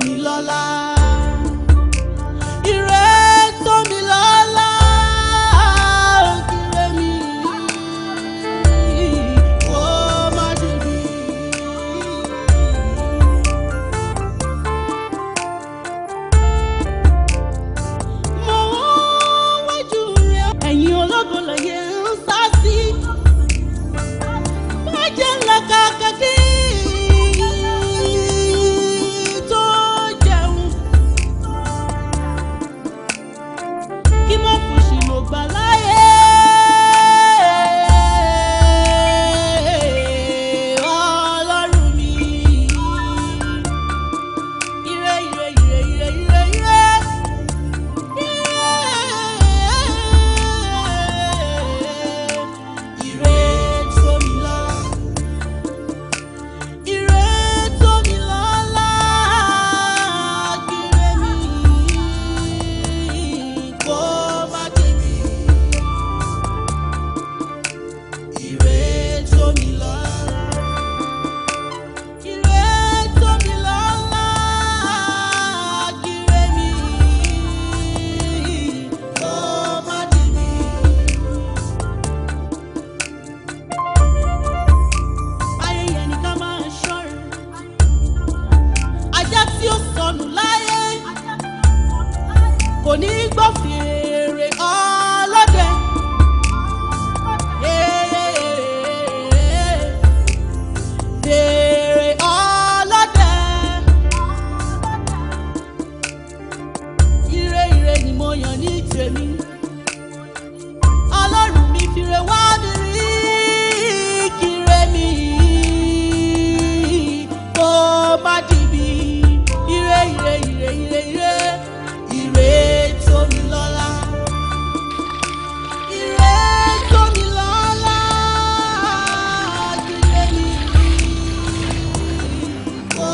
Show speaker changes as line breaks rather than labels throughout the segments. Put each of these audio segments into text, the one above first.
mi lọ́lá. Ire tó mi lọ́lá, ire mi kó má dìbì. Mo wájú rẹ̀, ẹ̀yin ológo lóye ń sá sí. Má jẹ́ ńlá kàkà kí tó jẹun. Kí mo fòṣì lò gbà láyé. Ọlọ́run mi. Ire, ire, ire, ire, ire, ire. Ire tó mi lọ́lá. Ire tó mi lọ́lá. Ire mi kó má dìbì. Ire tó mi lọ́lá. Ire tó mi lọ́lá. Ire mi kó má dìbì. Ayẹyẹ ni ká máa ṣọ́ra. Ajá tí ó sọnù láyé kò ní gbọ́ fèrè ọlọ́dẹ. Fèrè ọlọ́dẹ. Ire ire ni mo yàn ní tèmi. Ọlọ́run mi fìrè wá mi rí kíre mi kó má dìbì. Ire ire ire ire ire ire tó mi lọ́lá. Ire tó mi lọ́lá. Ire mi kó.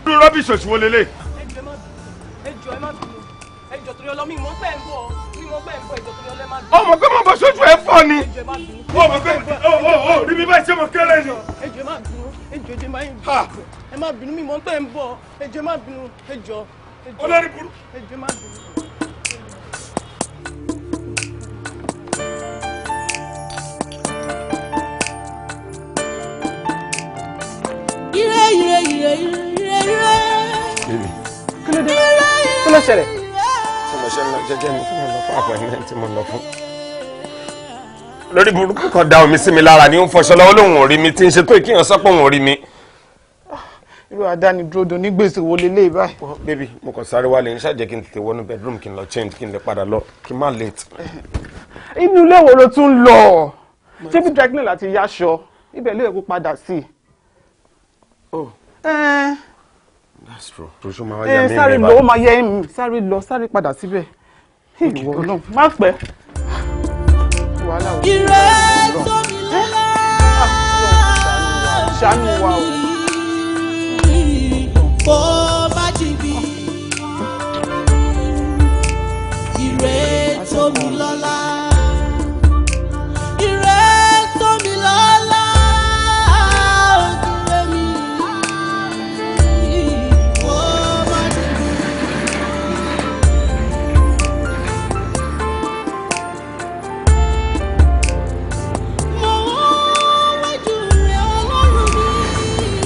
Irú rubbish òṣìwò lélẹ̀.
Ẹ má bínú, ẹ jọ̀ọ́, ẹ má bínú, ẹ jọ̀ọ́, torí ọlọ́ mi mọ̀ pé ẹ ń bọ̀, mi mọ̀ pé ẹ ń bọ̀, ẹ jọ̀ọ́, torí ọlọ́, ẹ má bínú.
Ọmọ pé mo bọ sójú ẹ fọ́ ni.
Ẹ jọ̀ọ́, ẹ má bínú.
Ọmọ pé ó rí mi báyìí, ṣé mo kéré ni?
Ẹ jọ̀ọ́, ẹ má bínú, ẹ jọ̀ọ́, ẹ má bínú, ẹ má bínú, mi mọ̀ pé ẹ ń bọ̀, ẹ jọ̀ọ́, ẹ má bínú, ẹ jọ̀ọ́, ẹ jọ̀ọ́.
Olórí burú.
Ẹ jọ̀ọ́, ẹ má bínú.
Ire ire ire ire ire.
Baby.
Kí ló dé? Kí ló ṣẹlẹ̀?
Tí mo ṣe ń lọ jẹ́jẹ́ ni tí mo lọ fún appointment tí mo lọ fún. Lórí burúkú kan da omi sí mi lára ni ó ń fọṣọ lọ́wọ́, lòun ò rí mi, tí ń ṣe tó ìkíyàn sọ pé òun ò rí mi.
Irú àdánidúró do ní gbèsè wo leléyìí báyìí?
Well, baby, mo kàn sáré wálé ní ṣáàjẹ́ kí n tètè wọnú bedroom, kí n lọ change, kí n lè padà lọ, kí n má late.
Inú ilé wo ló tún lọ? Ṣé bí dry cleaner láti yáṣọ ibẹ̀ ló yẹ kó padà sí i?
Oh,
Ẹ
that's true. Ṣoṣo máa wá yà
ẹ
mí
sáré
mi
lọ, ó máa yẹ ẹ, sáré lọ, sáré padà síbẹ̀. Ìwọ náà má pẹ́. Wàhálà wo?
Ire tó mi lọ́lá.
Ṣàánú wa o.
Kó má jìbì. Ire tó mi lọ́lá. Ire tó mi lọ́lá. Ire mi kó má jìbì. Mo wájú rẹ̀, Ọlọ́run mi.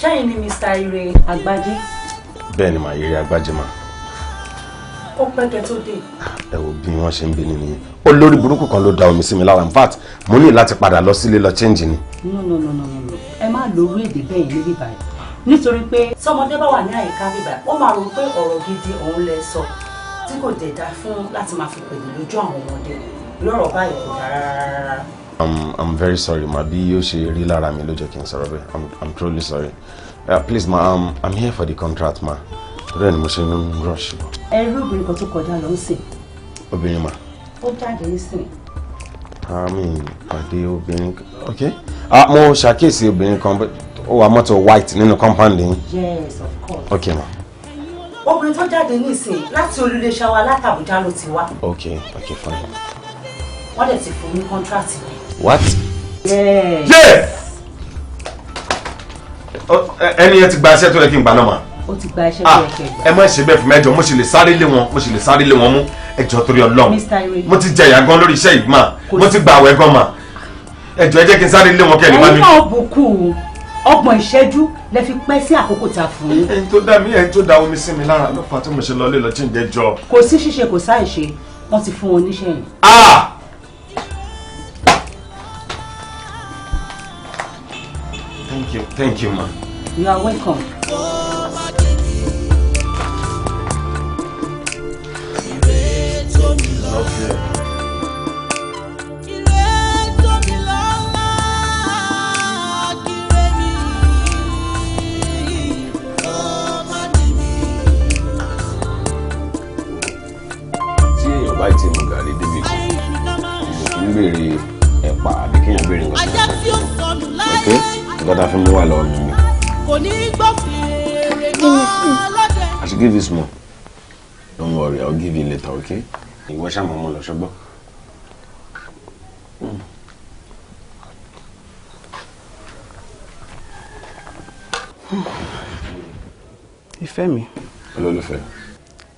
Ṣẹ́yìn ni Mr. Ire Àgbájé.
Bẹ́ẹ̀ ni màá, Ire Àgbájé mà.
Ó pẹ́ kẹ́ tó dé.
Ẹ wo bí wọ́n ṣe ń bí ni nìyẹn. Olórí burúkú kan ló da omi sí mi lára. In fact, mo ní láti padà lọ sílé lọ change ni.
No, no, no, no, no. Ẹ má lo orí èdè bẹ́ẹ̀ níbí báyìí. Nítorí pé tọmọdé bá wà ní àyíká bíbá, ó máa rò pé ọ̀rọ̀ gidi òun lẹ sọ tí kò dẹ̀ dáa fún láti máa fi pèlè lójú àwọn ọmọdé. Lọ́rọ̀ báyìí kò dáa rárá.
I'm very sorry ma, bí yóò ṣe rí lára mi ló jẹ́ kí n sọ̀rọ̀ bẹ́ẹ̀. I'm truly sorry. Please ma, I'm here for the contract ma. Torí ẹ̀ ni mo ṣe ń rush.
Ẹ rí obìnrin kan tó kọjá lọ ń sìn.
Obìnrin ma.
Ó jáde ń sìn.
Àmì pàdé obìnrin kan. Ok. Mo ṣàkíyèsí obìnrin kan, ó wa mọ́tò white nínú compound yín.
Yes, of course.
Ok ma.
Obìnrin tó jáde nísìn láti olùléṣà wa látàbújá ló ti wá.
Ok, ok, fine.
Wọ́n dẹ̀ ti fún ní contract yẹn.
What?
Yes.
Yeah! Ẹni yẹn ti gba iṣẹ́ tó yẹ kí n gbà náà ma.
Ó ti gba iṣẹ́ tó yẹ kí n gbà.
Ẹ má ṣe bẹ́ẹ̀ fún mẹ́jọ, mo sì lè sáré lé wọn, mo sì lè sáré lé wọn mú. Ẹ jọ̀ọ́ torí Ọlọ́run.
Mr. Ire.
Mo ti jẹ ìyà gan lórí iṣẹ́ yìí mà. Mo ti gba àwẹ̀ gan mà. Ẹ jọ̀ọ́ ẹ jẹ́ kí n sáré lé wọn kẹ́ ẹ lè bá mi.
Ẹ̀yin náà bùkún 30 ìṣẹ́jú lẹ fi pẹ́ sí àkókò tá a fún yín.
Ẹni tó dá mi, ẹni tó da omi sí mi lára ló fà á tí mo ṣe lọ lé lọ jíǹde jọ.
Kò sí ṣíṣe, kò sáì ṣe, wọ́n ti fún wọn níṣẹ́ yẹn.
Ah! Thank you, thank you, ma.
You are welcome.
Okay. Tí èèyàn bá ti mú gàrí débi kan, èèyàn kì í béèrè ẹ̀pà àbí kéèyàn béèrè nǹkan tó ń bọ̀. Ok, nǹkan tá a fi mú wà lọ́wọ́ mi ni.
Kò ní gbọ́ fèrè mọ́ lọ́dẹ.
I should give you small. Don't worry, I'll give you later, okay? Ìwọ ṣáà máa mú lọ ṣùgbọ́n.
Ìfẹ́ mi.
Olólùfẹ́.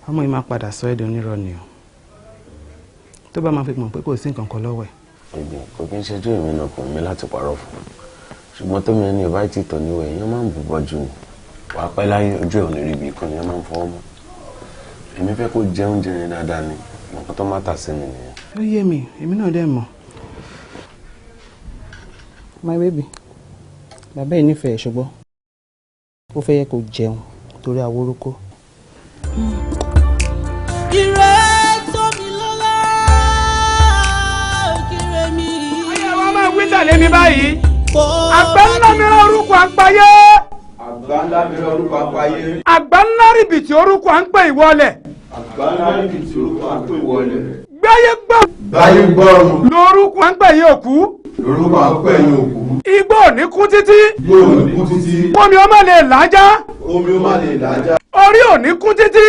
Ọmọ yìí máa padà sọ ẹ́ di onírọ́ ni o. Tó bá máa fi mọ̀ pé kò sí nǹkan kan lọ́wọ́ ẹ̀.
Ẹ̀gbọ́n, kò kí n ṣẹjú èmi náà kò mí láti parọ́ fún un. Ṣùgbọ́n tó mi ẹni ò bá ti tọ̀ níwẹ̀, èèyàn máa ń bù bọ́jú ni. Wàá pẹ́ láyé ojú ẹ̀ ò ní rí ibi kan ni wọ́n máa ń fọwọ́ mọ́. Èmi fẹ́ kó jẹ oúnjẹ yẹn dáadáa ni, nǹkan tó má tà sí mi nìyẹn.
Ó yé mi, èmi náà dẹ̀ mọ̀. My baby, bàbá ẹ̀ nífẹ̀ẹ́ ṣùgbọ́n ó fẹ́ yẹ kó jẹun torí àwòrúkọ.
Ire tó mi lọ́lá, kire mi.
Ayé wa máa wí tẹ̀lé mi báyìí. Àgbà ńlá mìíràn orúkọ àgbáyé.
Àgbà ńlá mìíràn orúkọ àgbáyé.
Àgbà ńlá rìbìtì orúkọ à ń pè ìwọlẹ̀.
Àgbà ńlá rìbìtì orúkọ à ń pè ìwọlẹ̀.
Gbáyé gbọ́.
Gbáyé gbọ́run.
Lórúkọ à ń pè yín òkú.
Lórúkọ à ń pè yín òkú.
Igbó ò ní kú títí.
Igbó ò ní kú títí.
Omi ó má lè làájá.
Omi ó má lè làájá.
Orí ò ní kú títí.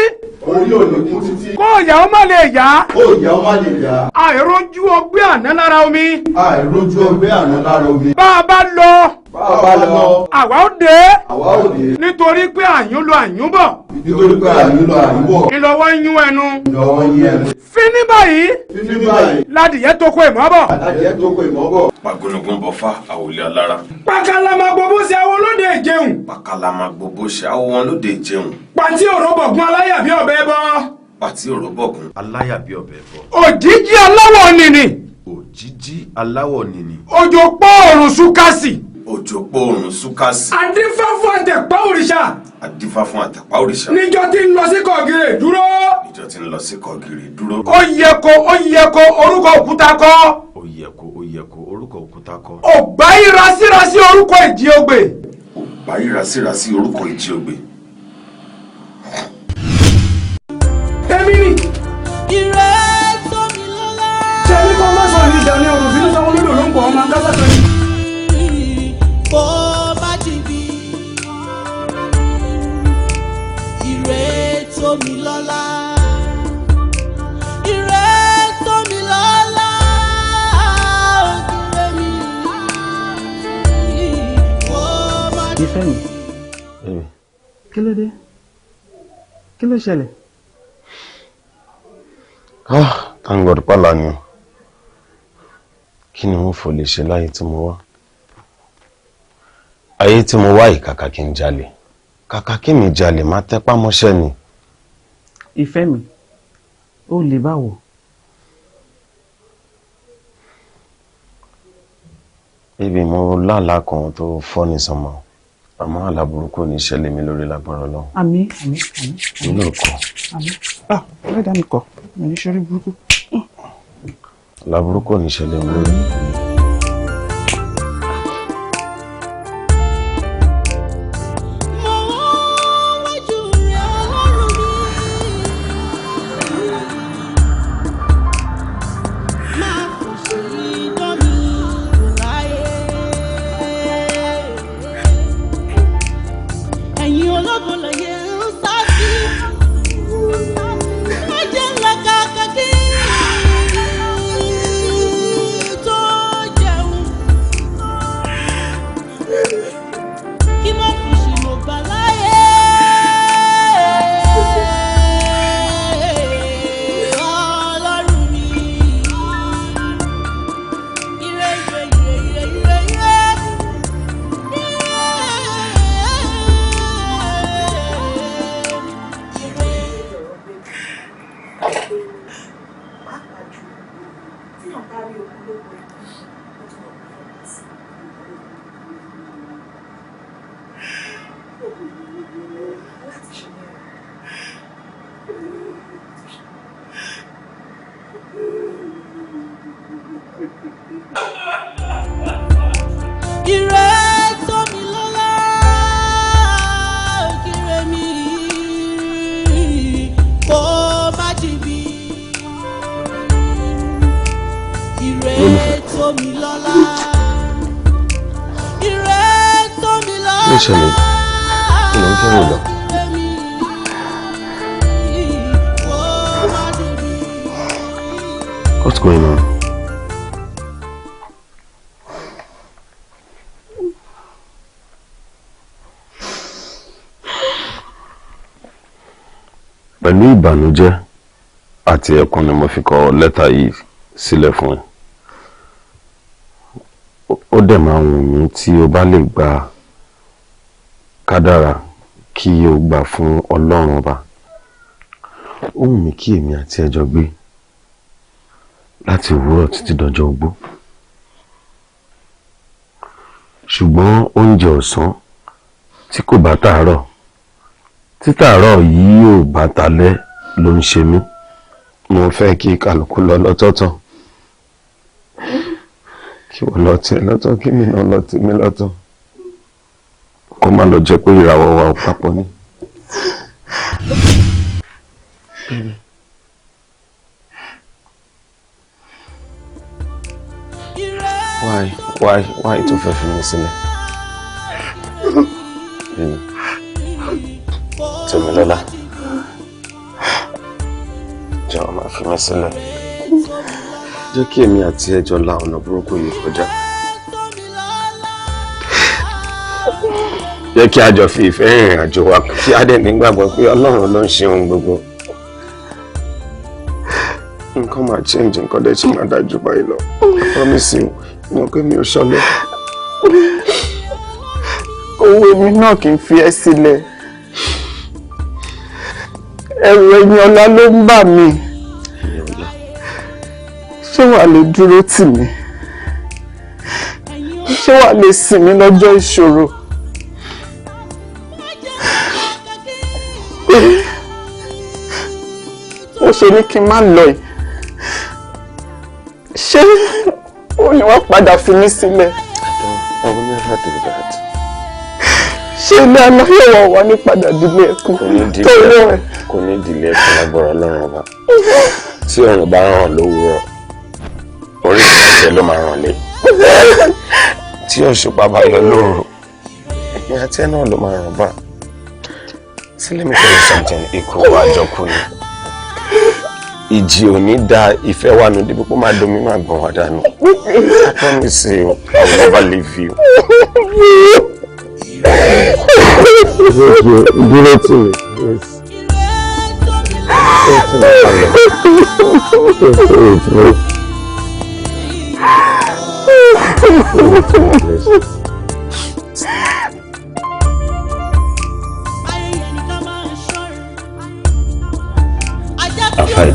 Orí ò ní kú títí.
Kó ìyá ó má lè yá.
Kó ìyá ó má lè yá.
Àìrójú ọgbẹ́ àná lára omi.
Àìrójú ọgbẹ́ àná lára omi.
Bá a bá lọ.
Bá a bá lọ.
Àwa ó dé.
Àwa ó dé.
Nítorí pé àyún lọ àyún bọ̀.
Nítorí pé àyún lọ àyún bọ̀.
Ìlọ́wọ́ ń yún ẹnu.
Ìlọ́wọ́ ń yún ẹnu.
Fíní báyìí.
Fíní báyìí.
Ládìyẹ tó kó ìmọ̀ bọ̀.
Ládìyẹ tó kó ìmọ̀ bọ̀.
Pàgùnùgùn bọ̀fá àwòlé alára.
Pàkàlàmà gbogbo ṣe àwọn olóde ìjẹun.
Pàkàlàmà gbogbo ṣe àwọn olóde ìjẹun.
Pàtí òróbọ̀gún aláyà bí ọ̀bẹ bọ́.
Pàtí òróbọ̀gún aláyà bí ọ̀bẹ bọ́.
Òjìji aláwọ̀ nìní.
Òjìji aláwọ̀ nìní.
Òjò pọ̀ òrùn súkásì.
Òjò pọ̀ òrùn súkásì.
Adífá fún àtẹ̀pá òrìṣà.
Adífá fún àtẹ̀pá òrìṣà.
Níjọ́ tí ń lọ sí kọ̀gìrì dúró.
Níjọ́ tí ń lọ sí kọ̀gìrì dúró.
Ó yẹ kó ó yẹ kó orúkọ òkúta kọ́.
Ó yẹ kó ó yẹ kó orúkọ òkúta kọ́.
Ògbá ìrasírasí orúkọ ìjì ogbè.
Ògbá ìrasírasí orúkọ ìjì ogbè.
Èmi ni.
Ire tó mi lọ́lá.
Ṣé ní kó má sọ ìjà ní ọ̀rùn bínú sáwọn olódò ló ń pọ̀ ọmọ akásá kan ní.
Kó má dìbì. Ire tó mi lọ́lá. Ire tó mi lọ́lá. Ire mi. Kó má dìbì.
Ìfẹ́ mi. Kí ló dé? Kí ló ṣẹlẹ̀?
Ah, thank God pàlà ni o. Kí ni wọ́n fò lè ṣe láyé tí mo wá? Ayé tí mo wá yìí, kàkà kí n jalè, kàkà kí mi jalè, má tẹpá mọ́ṣẹ́ ni.
Ìfẹ́ mi, ó lè báwo?
Bíbí, mo lálàá kan tó fọ́ ní sọmọ, àmọ́ àlá burúkú ní ṣẹlẹ̀ mi lórí lágbára Ọlọ́run.
Àmín, àmín, àmín.
Nínú ọkọ.
Àmín. Ah, ẹlẹ́dàá mi kọ̀, mi ní ṣorí burúkú.
Àlá burúkú ní ṣẹlẹ̀ mi lórí.
Ẹ̀yin ológun lóye ń sá sí. Má jẹ́ ńlá kàkà kí tó jẹun. Kí má fi ṣìnà gbà láyé. Ọlọ́run mi. Ire, ire, ire, ire, ire, ire. Ire tó mi lọ́lá, kíre mi kó má jìbì. Ire tó mi lọ́lá, ire tó mi lọ́lá.
Kí ló ṣẹlẹ̀? Kí ló ń fẹ́ rò lọ?
Kíre mi kó má jìbì.
What's going on? Pẹ̀lú ìbànújẹ́ àti ẹ̀kún ni mo fi kọ lẹ́tà yìí sílẹ̀ fún ẹ. Ó dẹ̀ máa wù mí tí o bá lè gba kádàrá kí o gbà fún Ọlọ́run Ọba. Ó wù mí kí èmi àti ẹ jọ gbé láti òwúrọ̀ títí dọjọ́ ogbó. Ṣùgbọ́n oúnjẹ ọ̀sán tí kò bá tàárọ̀, tí tàárọ̀ yìí ò bá talẹ́ ló ń ṣe mí. Mo fẹ́ kí kálukú lọ lọ́tọ̀ọ̀tọ̀. Kí wọ́n lọ tiẹ̀ lọ́tọ̀, kí mi náà lọ tèmi lọ́tọ̀. Kó má lọ jẹ́ pé ìràwọ̀ wa ò papọ̀ ni. Baby. Why tó fẹ́ fi mi sílẹ̀? Baby. Tèmilọ́lá. Jọ̀wọ́, má fi mi sílẹ̀. Jẹ́ kí èmi àti ẹ jọ la ọ̀nà burúkú yìí kọjá. Jẹ́ kí a jọ fi ìfẹ́ rìnrìn àjò wa, kí a dẹ̀ nígbàgbọ́ pé Ọlọ́run ló ń ṣe ohun gbogbo. Nǹkan máa change, nǹkan dẹ̀ ṣe máa dájú báyìí lọ. I promise you, mo pé mi ò ṣọlẹ̀.
Owó èmi náà kì í fi ẹ́ sílẹ̀. Ẹ̀rù ẹ̀yìn ọ̀la ló ń bà mí. Ṣé wàá lè dúró tì mí? Ṣé wàá lè sìn mí lọ́jọ́ ìṣòro? Ó ṣe ní kí n má lọ yìí. Ṣé ó ní wàá padà fi mí sílẹ̀?
I will never do that.
Ṣé ilé aláyọ̀ wà wá ní padà dílé ẹkún?
Kò ní
Tó
dìlé,
wọ́ ẹ̀.
kò ní dìlé ẹkún lágbára Ọlọ́run Ọba. Tí ọ̀run bá ràn lówùúrọ̀, orí ìrìnàjò ló máa ràn lé. Tí òṣùpá bá yọ lóru, èmi àti ẹ náà ló máa ràn bá. See, let me tell you something, ikú wa àjọkú ni. Ìjì ò ní da ìfẹ́ wa nù débi pé ó máa domi inú àgbọ̀n wa dànù. I promise you, I will never leave you. Dúró tì mí, please. Dúró tì mí kalẹ̀. Dúró tì mí. Dúró tì mí, please.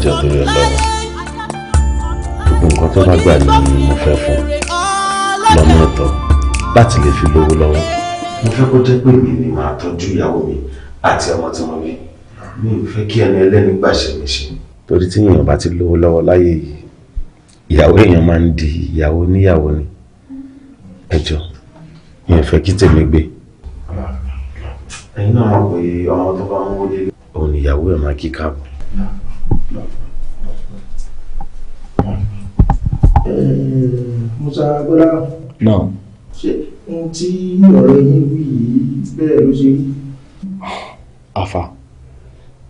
Ẹ jọ̀ọ́ torí Ọlọ́run, gbogbo nǹkan tó bá gbà ní mo fẹ́ fún lọ́nà ẹ̀tọ́ láti lè fi lówó lọ́wọ́. Mo fẹ́ kó jẹ́ pé mi ni màá tọ́jú ìyàwó mi àti ọmọ tí mo bí. Mi ò fẹ́ kí ẹni ẹlẹ́ni gbàṣẹ mi ṣe. Torí tí èèyàn bá ti lówó lọ́wọ́ láyé yìí, ìyàwó èèyàn máa ń di ìyàwó níyàwó ni. Ẹ jọ̀ọ́, mi ò fẹ́ kí tèmi gbé. Ẹ̀yin náà mọ̀ pé ọmọ tó bá ń wọlé òun ni ìyàwó ẹ̀ máa kí káàbọ̀.
Musa Gbọ́lá.
Náà.
Ṣé ohun tí ọ̀rẹ́ yín wí yìí bẹ́ẹ̀ ló ṣe rí?
Àfà,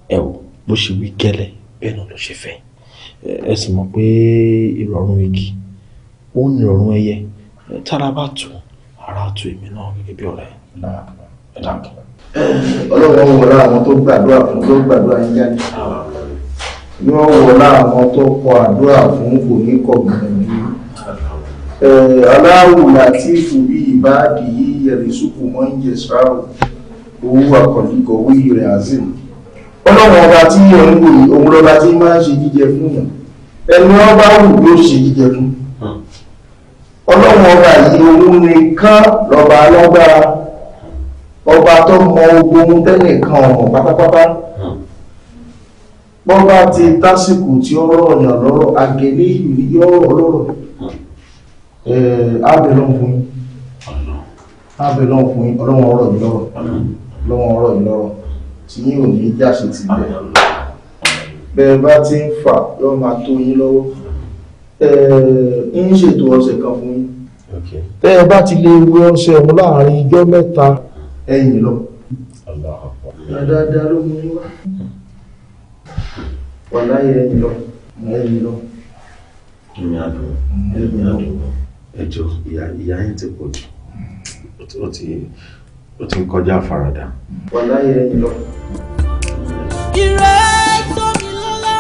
ẹ wò bó ṣe wí gẹ́lẹ́ bẹ́ẹ̀ náà ló ṣe fẹ́. Ẹ sì mọ̀ pé ìrọ̀rùn igi ó ń ìrọ̀rùn ẹyẹ, tára bá tù ara tù èmi náà gẹ́gẹ́ bí ọ̀rẹ́. Ẹ dákun.
Ọlọ́run wọlá àwọn tó gbàdúrà fún tó gbàdúrà yín jáde. Yóò wọlá àwọn tó kọ àdúrà fún kò ní kọ gbìyànjú. Aláwù Látìfù bí ìbáàdì yìí yẹrì sùkù mọ́ ń yẹ sáàrù owó àkọlùkọ̀wé rẹ̀ azim. Ọlọ́run ọba tí òun wò yìí, òun lọ́ba tí máa ń ṣe jíjẹ fún yàn. Ẹni ọba wù yóò ṣe jíjẹ fún. Ọlọ́run ọba yìí òun nìkan lọ́ba alágbára, ọba tó mọ ogun tẹ́nìkan ọmọ pátápátá. Bọ́ba ti tásìkò tí ó rọ̀ yàn lọ́rọ̀, àgẹ̀lẹ́ ìlú yóò rọ̀ lọ́rọ̀. Ábẹ̀lọ́n fún yín, ábẹ̀lọ́n fún yín, ọlọ́run ọ̀rọ̀ yìí lọ́rọ̀, ọlọ́run ọ̀rọ̀ yìí lọ́rọ̀ tí yín ò ní jáṣe ti bẹ̀. Bẹ́ẹ̀ bá ti ń fà yóò máa tó yín lọ́wọ́. Ń ṣètò ọṣẹ kan fún yín. Tẹ́ ẹ bá ti lè wẹ ọṣẹ ọ̀hún láàrin ijọ́ mẹ́ta, ẹ̀yìn lọ. Dáadáa ló mú yín wá. Wàláyé ẹ̀yìn lọ, ẹ̀yìn lọ.
Èmi àdùn, èmi àdùn. Ẹ jọ̀ọ́, ìyá yín ti pọ̀ jù. Ó ti ń kọjá àfaradà.
Wàláyé ẹ̀yìn lọ.
Ire tó mi lọ́lá,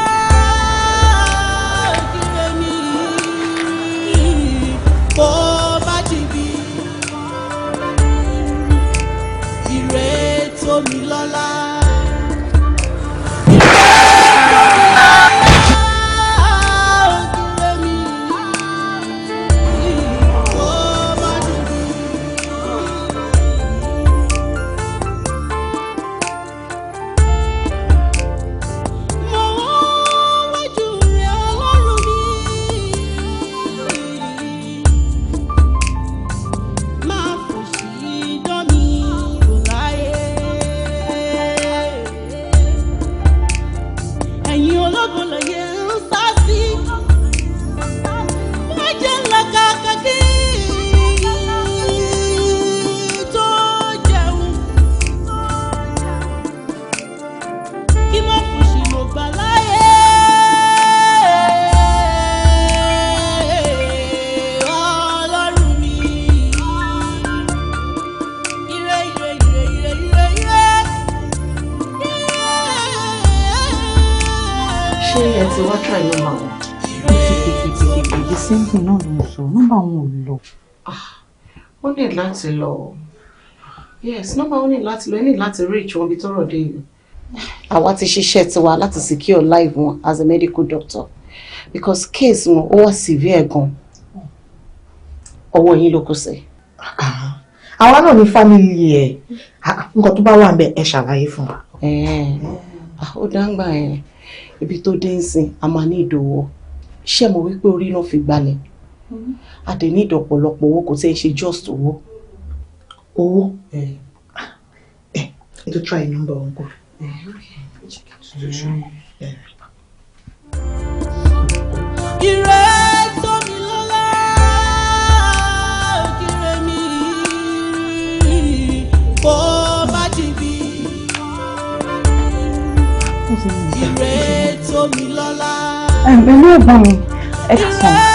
ire mi kó má jìbì. Ire tó mi lọ́lá.
Ó ní láti lọ. Yes, nọ́mbà ó ní láti lọ, ẹ ní láti reach wọn bí tọ́rọ̀ dé yìí. Àwa ti ṣiṣẹ́ tiwa láti secure life wọn as a medical doctor because case wọn ó wà severe gan. Ọwọ́ yín ló kó sí.
Àwa náà ní family ẹ̀, nǹkan tó bá wà ń bẹ̀ ẹ ṣàlàyé fún wa.
Ó dáńgbà ẹ̀ ibi tó dé ń sìn, a máa ní ìdòwò. Ṣé mo wí pé orí náà fi gbalẹ̀? A dẹ̀ ní ìdọ̀pọ̀lọpọ̀ owó, kò tí ẹ ṣe just owó.
Owó? Ẹ ẹ tó try number wọn kọ.
Ire tó mi lọ́lá, ire mi kó má jìbì. Ire tó mi lọ́lá.
Ẹ̀mí ẹ̀gbọ́n mi, ẹ kà sàn.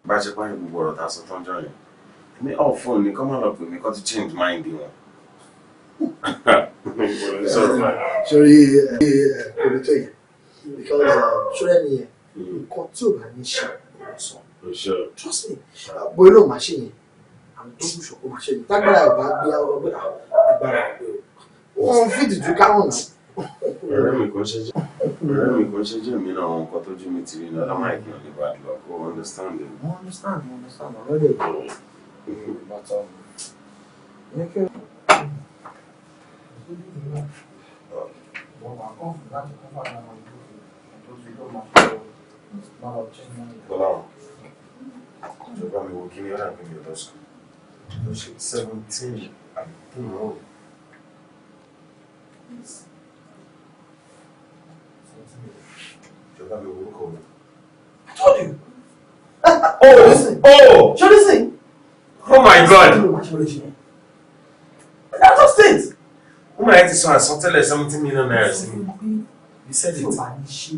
Bá ṣe parí gbogbo ọ̀rọ̀ tá a sọ tán jọ yẹn, èmi ọ̀ fóònù ni kọ́ máa lọ pè mí kọ́ ti change mind wọn.
Sori olùtọ́ yìí, because sori ẹni yẹn
Nǹkan tí ò bá ní ṣe kò sọ. Trust me, bóyá ló máa ṣe yẹn, àmì tó kù ṣòkó máa ṣe yẹn. Tágbára ẹ̀ bá gbé ọgbẹ́ agbára ọgbẹ́ o. Wọ́n fi ìdìjú kárùn náà.
Ọ̀rẹ́ mi kò ṣe jẹ́ ọ̀rẹ́ mi kò ṣe jẹ́ mi náà àwọn nǹkan tójú mi ti rí náà láwọn àìkí ọ̀lẹ́ bá dùn kó understand it.
Mo understand, mo understand already. But ní kí
Bọ́láwọn, ìjọba mi wo kí ni ọ̀rẹ́ mi ò lọ sùn. Lọ ṣe 17 àbí wrong. Ìjọba mi wo orúkọ mi.
I told you.
Oh! Oh!
Ṣé o ní sìn?
Oh my God!
That's just it.
Ó máa ti sọ àsọtẹ́lẹ̀ 17 million naira sí mi. You said it.
Tí o bá ní ṣe.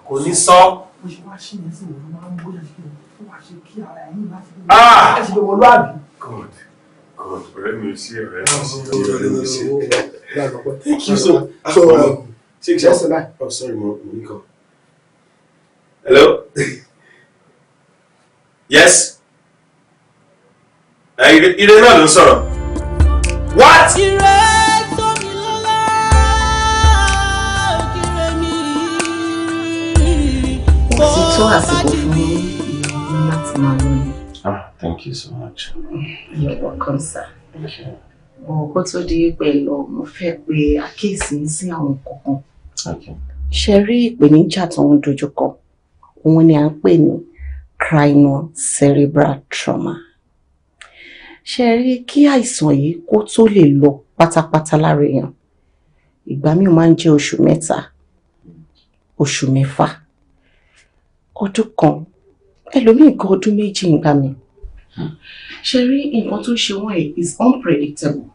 Kò ní sọ.
Bó ṣe wá ṣe yẹn sí òun ló máa ń bóyá ṣe kí wá ṣe kí ara ẹ̀yìn láti bí
Ah!
ẹ ṣe ọmọlúàbí.
God, God, ọ̀rẹ́ mi ò sí, ọ̀rẹ́ mi ò sí, ọ̀rẹ́ mi ò sí. Thank you so much. Oh, sorry, mo ní kọ́. Hello? Yes? Ire náà ló ń sọ̀rọ̀. What?
Ire tó mi lọ́lá, kíre mi.
Kò sí tó àsìkò fún ìyàwó láti máa lọ ni.
Ah, thank you so much.
You're welcome, sir.
Thank you.
Bọ̀ kó tó di pé lọ, mo fẹ́ pe àkíyèsí yín sí àwọn kọ̀ọ̀kan.
Okay.
Ṣe rí ìpèníjà tó ń dojúkọ, òun ni à ń pè ní craniocerebral trauma. Ṣe rí kí àìsàn yìí kó tó lè lọ pátápátá lára èèyàn, ìgbà míì máa ń jẹ́ oṣù 3, oṣù 6, ọdún kan, ẹlòmíì gan ọdún 2 ìgbà mi. Ṣe rí nǹkan tó ń ṣe wọ́n yìí is unpredictable.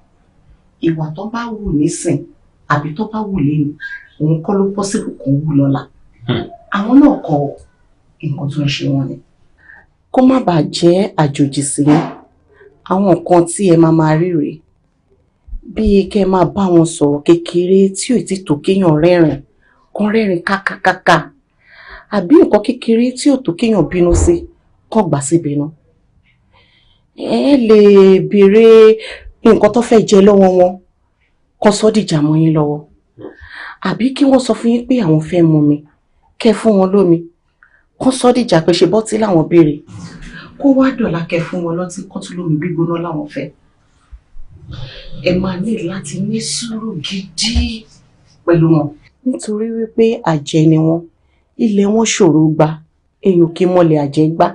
Ìwà tó bá wù nísìn àbí tó bá wù lẹ́nu, òun kọ́ ló possible kó wù lọ́la. Àwọn náà kọ nǹkan tó ń ṣe wọ́n ni. Kó má bàa jẹ́ àjòjì sí yín, àwọn nǹkan tí ẹ máa máa rí rèé, bíi kẹ́ ẹ máa bá wọn sọ̀rọ̀ kékeré tí ò tí tó kéèyàn rẹ́rìn, kán rẹ́rìn kákákáká, àbí nǹkan kékeré tí ò tó kéèyàn bínú sí, kán gbà sí bínú. Ẹ lè béèrè nǹkan tó fẹ́ jẹ lọ́wọ́ wọn, kán sọ dìjà mọ́ yín lọ́wọ́, àbí kí wọ́n sọ fún yín pé àwọn fẹ́ mu mi, kẹ́ fún wọn lómi, kán sọ dìjà pé ṣe bọ́tí làwọn béèrè, kó wá dọ̀la kẹ́ fún wọn lọ́tí kán tún lómi gbígbóná làwọn fẹ́. Ẹ máa ní láti ní sùúrù gidi pẹ̀lú wọn. Nítorí wípé àjẹ́ ni wọ́n, ilẹ̀ wọn ṣòro gbà, èèyàn kì í mọlẹ̀ àjẹ́ gbà.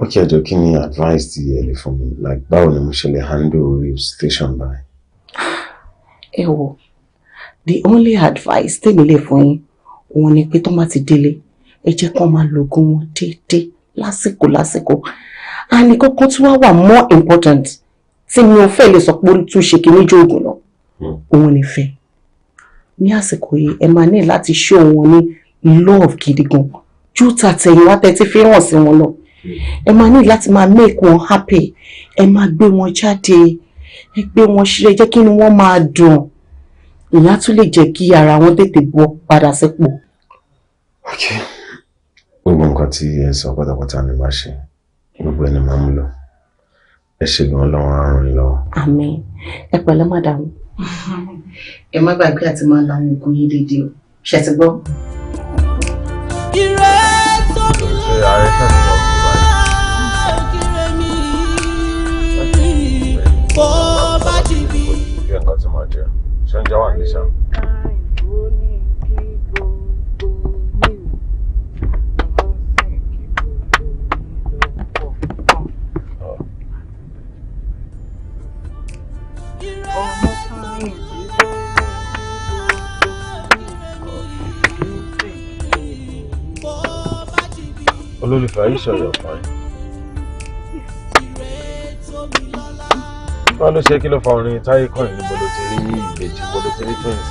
Okay, ẹjọ́ kí ni advice tí ẹ lè fún mi? Like, báwo ni mo ṣe lè handle real station báyìí?
Ẹ wò, the only advice tèmi lè fún yín, òun ni pé tó bá ti délé, ẹ jẹ́ kán máa lo oògùn wọn déédéé lásìkò lásìkò. And nǹkan tí wàá wà more important tí mi ò fẹ́ lè sọ pé ó tún ṣe kíní ju oògùn lọ, òun ni fẹ́. Ní àsìkò yìí, ẹ máa ní láti show wọn ní love gidi gan, ju tàtẹ̀yìnwá tẹ́ ti fi hàn sí wọn lọ. Ẹ máa ní láti máa make wọn happy, ẹ máa gbé wọn jáde, ẹ gbé wọn ṣeré, jẹ́ kí inú wọn máa dùn. Ìyẹn á tún lè jẹ́ kí ara wọn tètè bọ́ padà sípò.
Okay. Gbogbo nǹkan tí ẹ sọ pátápátá ni màá ṣe, gbogbo ẹni máa mú lọ. Ẹ ṣe gan lọ́wọ́ àrùn yín lọ́wọ́.
Àmín. Ẹ pẹ̀lẹ́ madam. Ẹ má gbàgbé àti máa lo àwọn oògùn yín déédéé o. Ṣé ti gbọ́?
Ire tó mi lọ́lá, kíre mi. Kó má dìbì.
Kí nǹkan tí màá jẹ? Ṣé oúnjẹ wà nílé ṣá? Olólùfẹ́, are you sure you're fine? Báwo ló ṣe kí ló fa orin Táyé Kọ́yìn níbo ló ti rí ìbejì, níbo ló ti rí twins?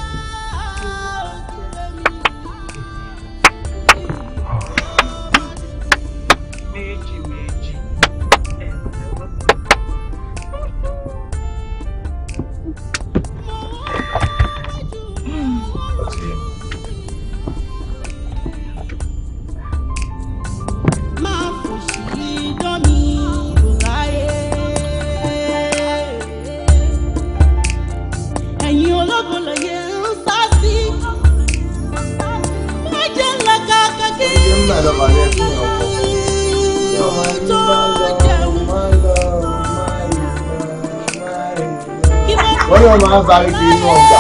Méjì méjì.
Ó ti yé mi.
my lover ní ẹkún yẹn ọkọ. Wọ́n yóò máa ń sáré kiri inú ọgbà.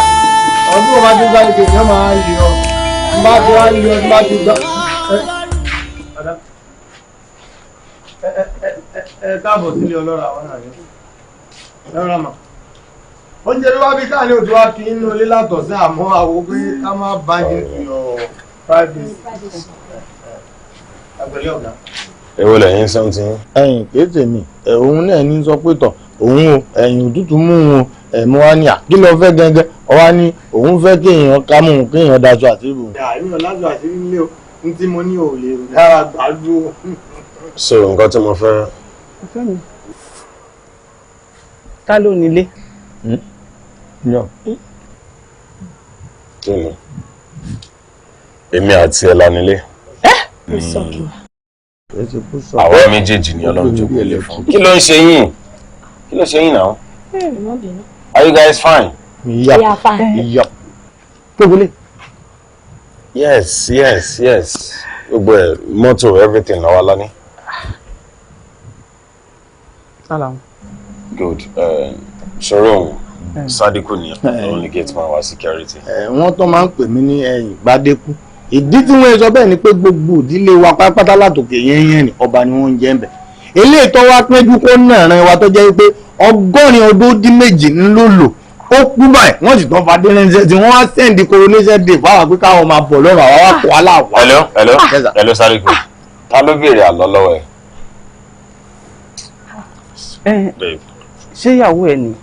Ọdún wọn bá ti sáré kiri yóò máa ń yọ. N bá ti wá yọ, n bá ti gbọ́. Ẹ káàbọ̀ sílé ọlọ́run àwọn náà yẹn. Ẹ rọra mà. Oúnjẹ ló wá bí káàní òtún wá kí inú ilé látọ̀ sí àmọ́ àwo pé ká má bàjẹ́ to your privacy. Àgbẹ̀lẹ̀ ọ̀gá.
Èwo lẹ̀yin sọ́ntì.
Ẹ̀yin kìí tèmi, òun náà ní sọ pé tọ̀ òun o, ẹ̀yìn òtútù mú un o, ẹ̀mú wa ní à kí ló fẹ́ gẹ́gẹ́, ọwá ní òun fẹ́ kéèyàn ká mú un kéèyàn daṣọ àṣírí bò.
Àìní ọ̀làjọ àṣírí nílé o, ní tí mo ní ò lè dára gbàdúró.
So nǹkan tí mo fẹ́.
Ìfẹ́ mi. Ta ló nílé?
Kí ni? Èmi àti ẹ̀ la nílé. Àwọn méjèèjì ni Ọlọ́run jókòó lé fún. Kí ló ń ṣe yín? Kí ló ṣe yín náà? Are you guys fine?
Yeah,
fine.
Yeah.
Yes, yes, yes. Gbogbo ẹ̀ mọ́tò everything làwa lá ní. Good. Ṣòro òun Sadiku ni òun ni gate man wa security.
Wọ́n tó máa ń pè mí ní ẹ̀yìn Gbádékú. Ìdí tí wọ́n sọ bẹ́ẹ̀ ni pé gbogbo ìdílé wa pátápátá látòkè yẹn ni ọba ni wọ́n ń jẹ́ ń bẹ̀. Eléyìí tó wá péjú kó náà ran wa tó jẹ́ pé 182 ń lò lò ó kú báyìí wọ́n sì tán fadé ránṣẹ́ tí wọ́n wá sẹ́ndì coronation day fáwọn pé káwọn máa bọ̀ lọ́rùn àwa wá kó aláwọ̀.
Hello, hello, hello Sadiku. Ta ló béèrè àlọ́ lọ́wọ́ ẹ̀?
Ṣé ìyàwó ẹ ni?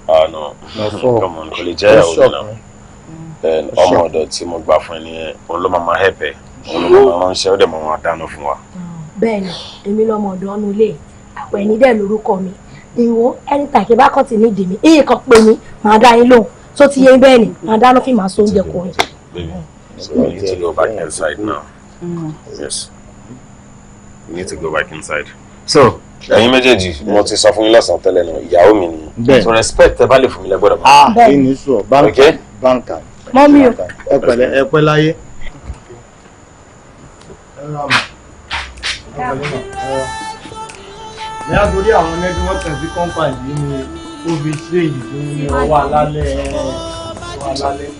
Ah no, come on, kò lè jẹ́ ìyàwó mi náà. Ọmọ ọ̀dọ̀ tí mo gbà fún ẹ nìyẹn, òun ló máa máa help ẹ, òun ló máa ránṣẹ́, ó dẹ̀ máa máa dáná fún wa.
Bẹ́ẹ̀ni, èmi lọmọ ọ̀dọ̀ ọ̀nù ilé, Àpẹ̀ní dẹ̀ lórúkọ mi. Ìwọ ẹni tàkì bá kàn ti ní ìdè mi, iye kan pè mí, màá dá yín lóhùn. Tó ti yé bẹ́ẹ̀ ni, màá dáná fún màá so oúnjẹ kùnrin.
Baby, so we need to go back inside now. Yes. We need to go back inside. So, ẹ̀yin méjèèjì mo ti sọ fún yín lọ́sàn-án tẹ́lẹ̀ náà, ìyàwó mi nìyẹn. So respect ẹ bá lè fún mi lẹ́gbọ́dọ̀ mọ́.
Ah, kí ni sọ, báńkà, báńkà.
Mọ́mí o.
Ẹ pẹ̀lẹ́, ẹ pẹ́ láyé.
Ní àtòrí àwọn nẹ́tíwọ́ọ̀kì sí kọ́ńpà yìí ni ó fi ṣe èyí tó ní ọwọ́ alálẹ̀ ọwọ́ alálẹ̀.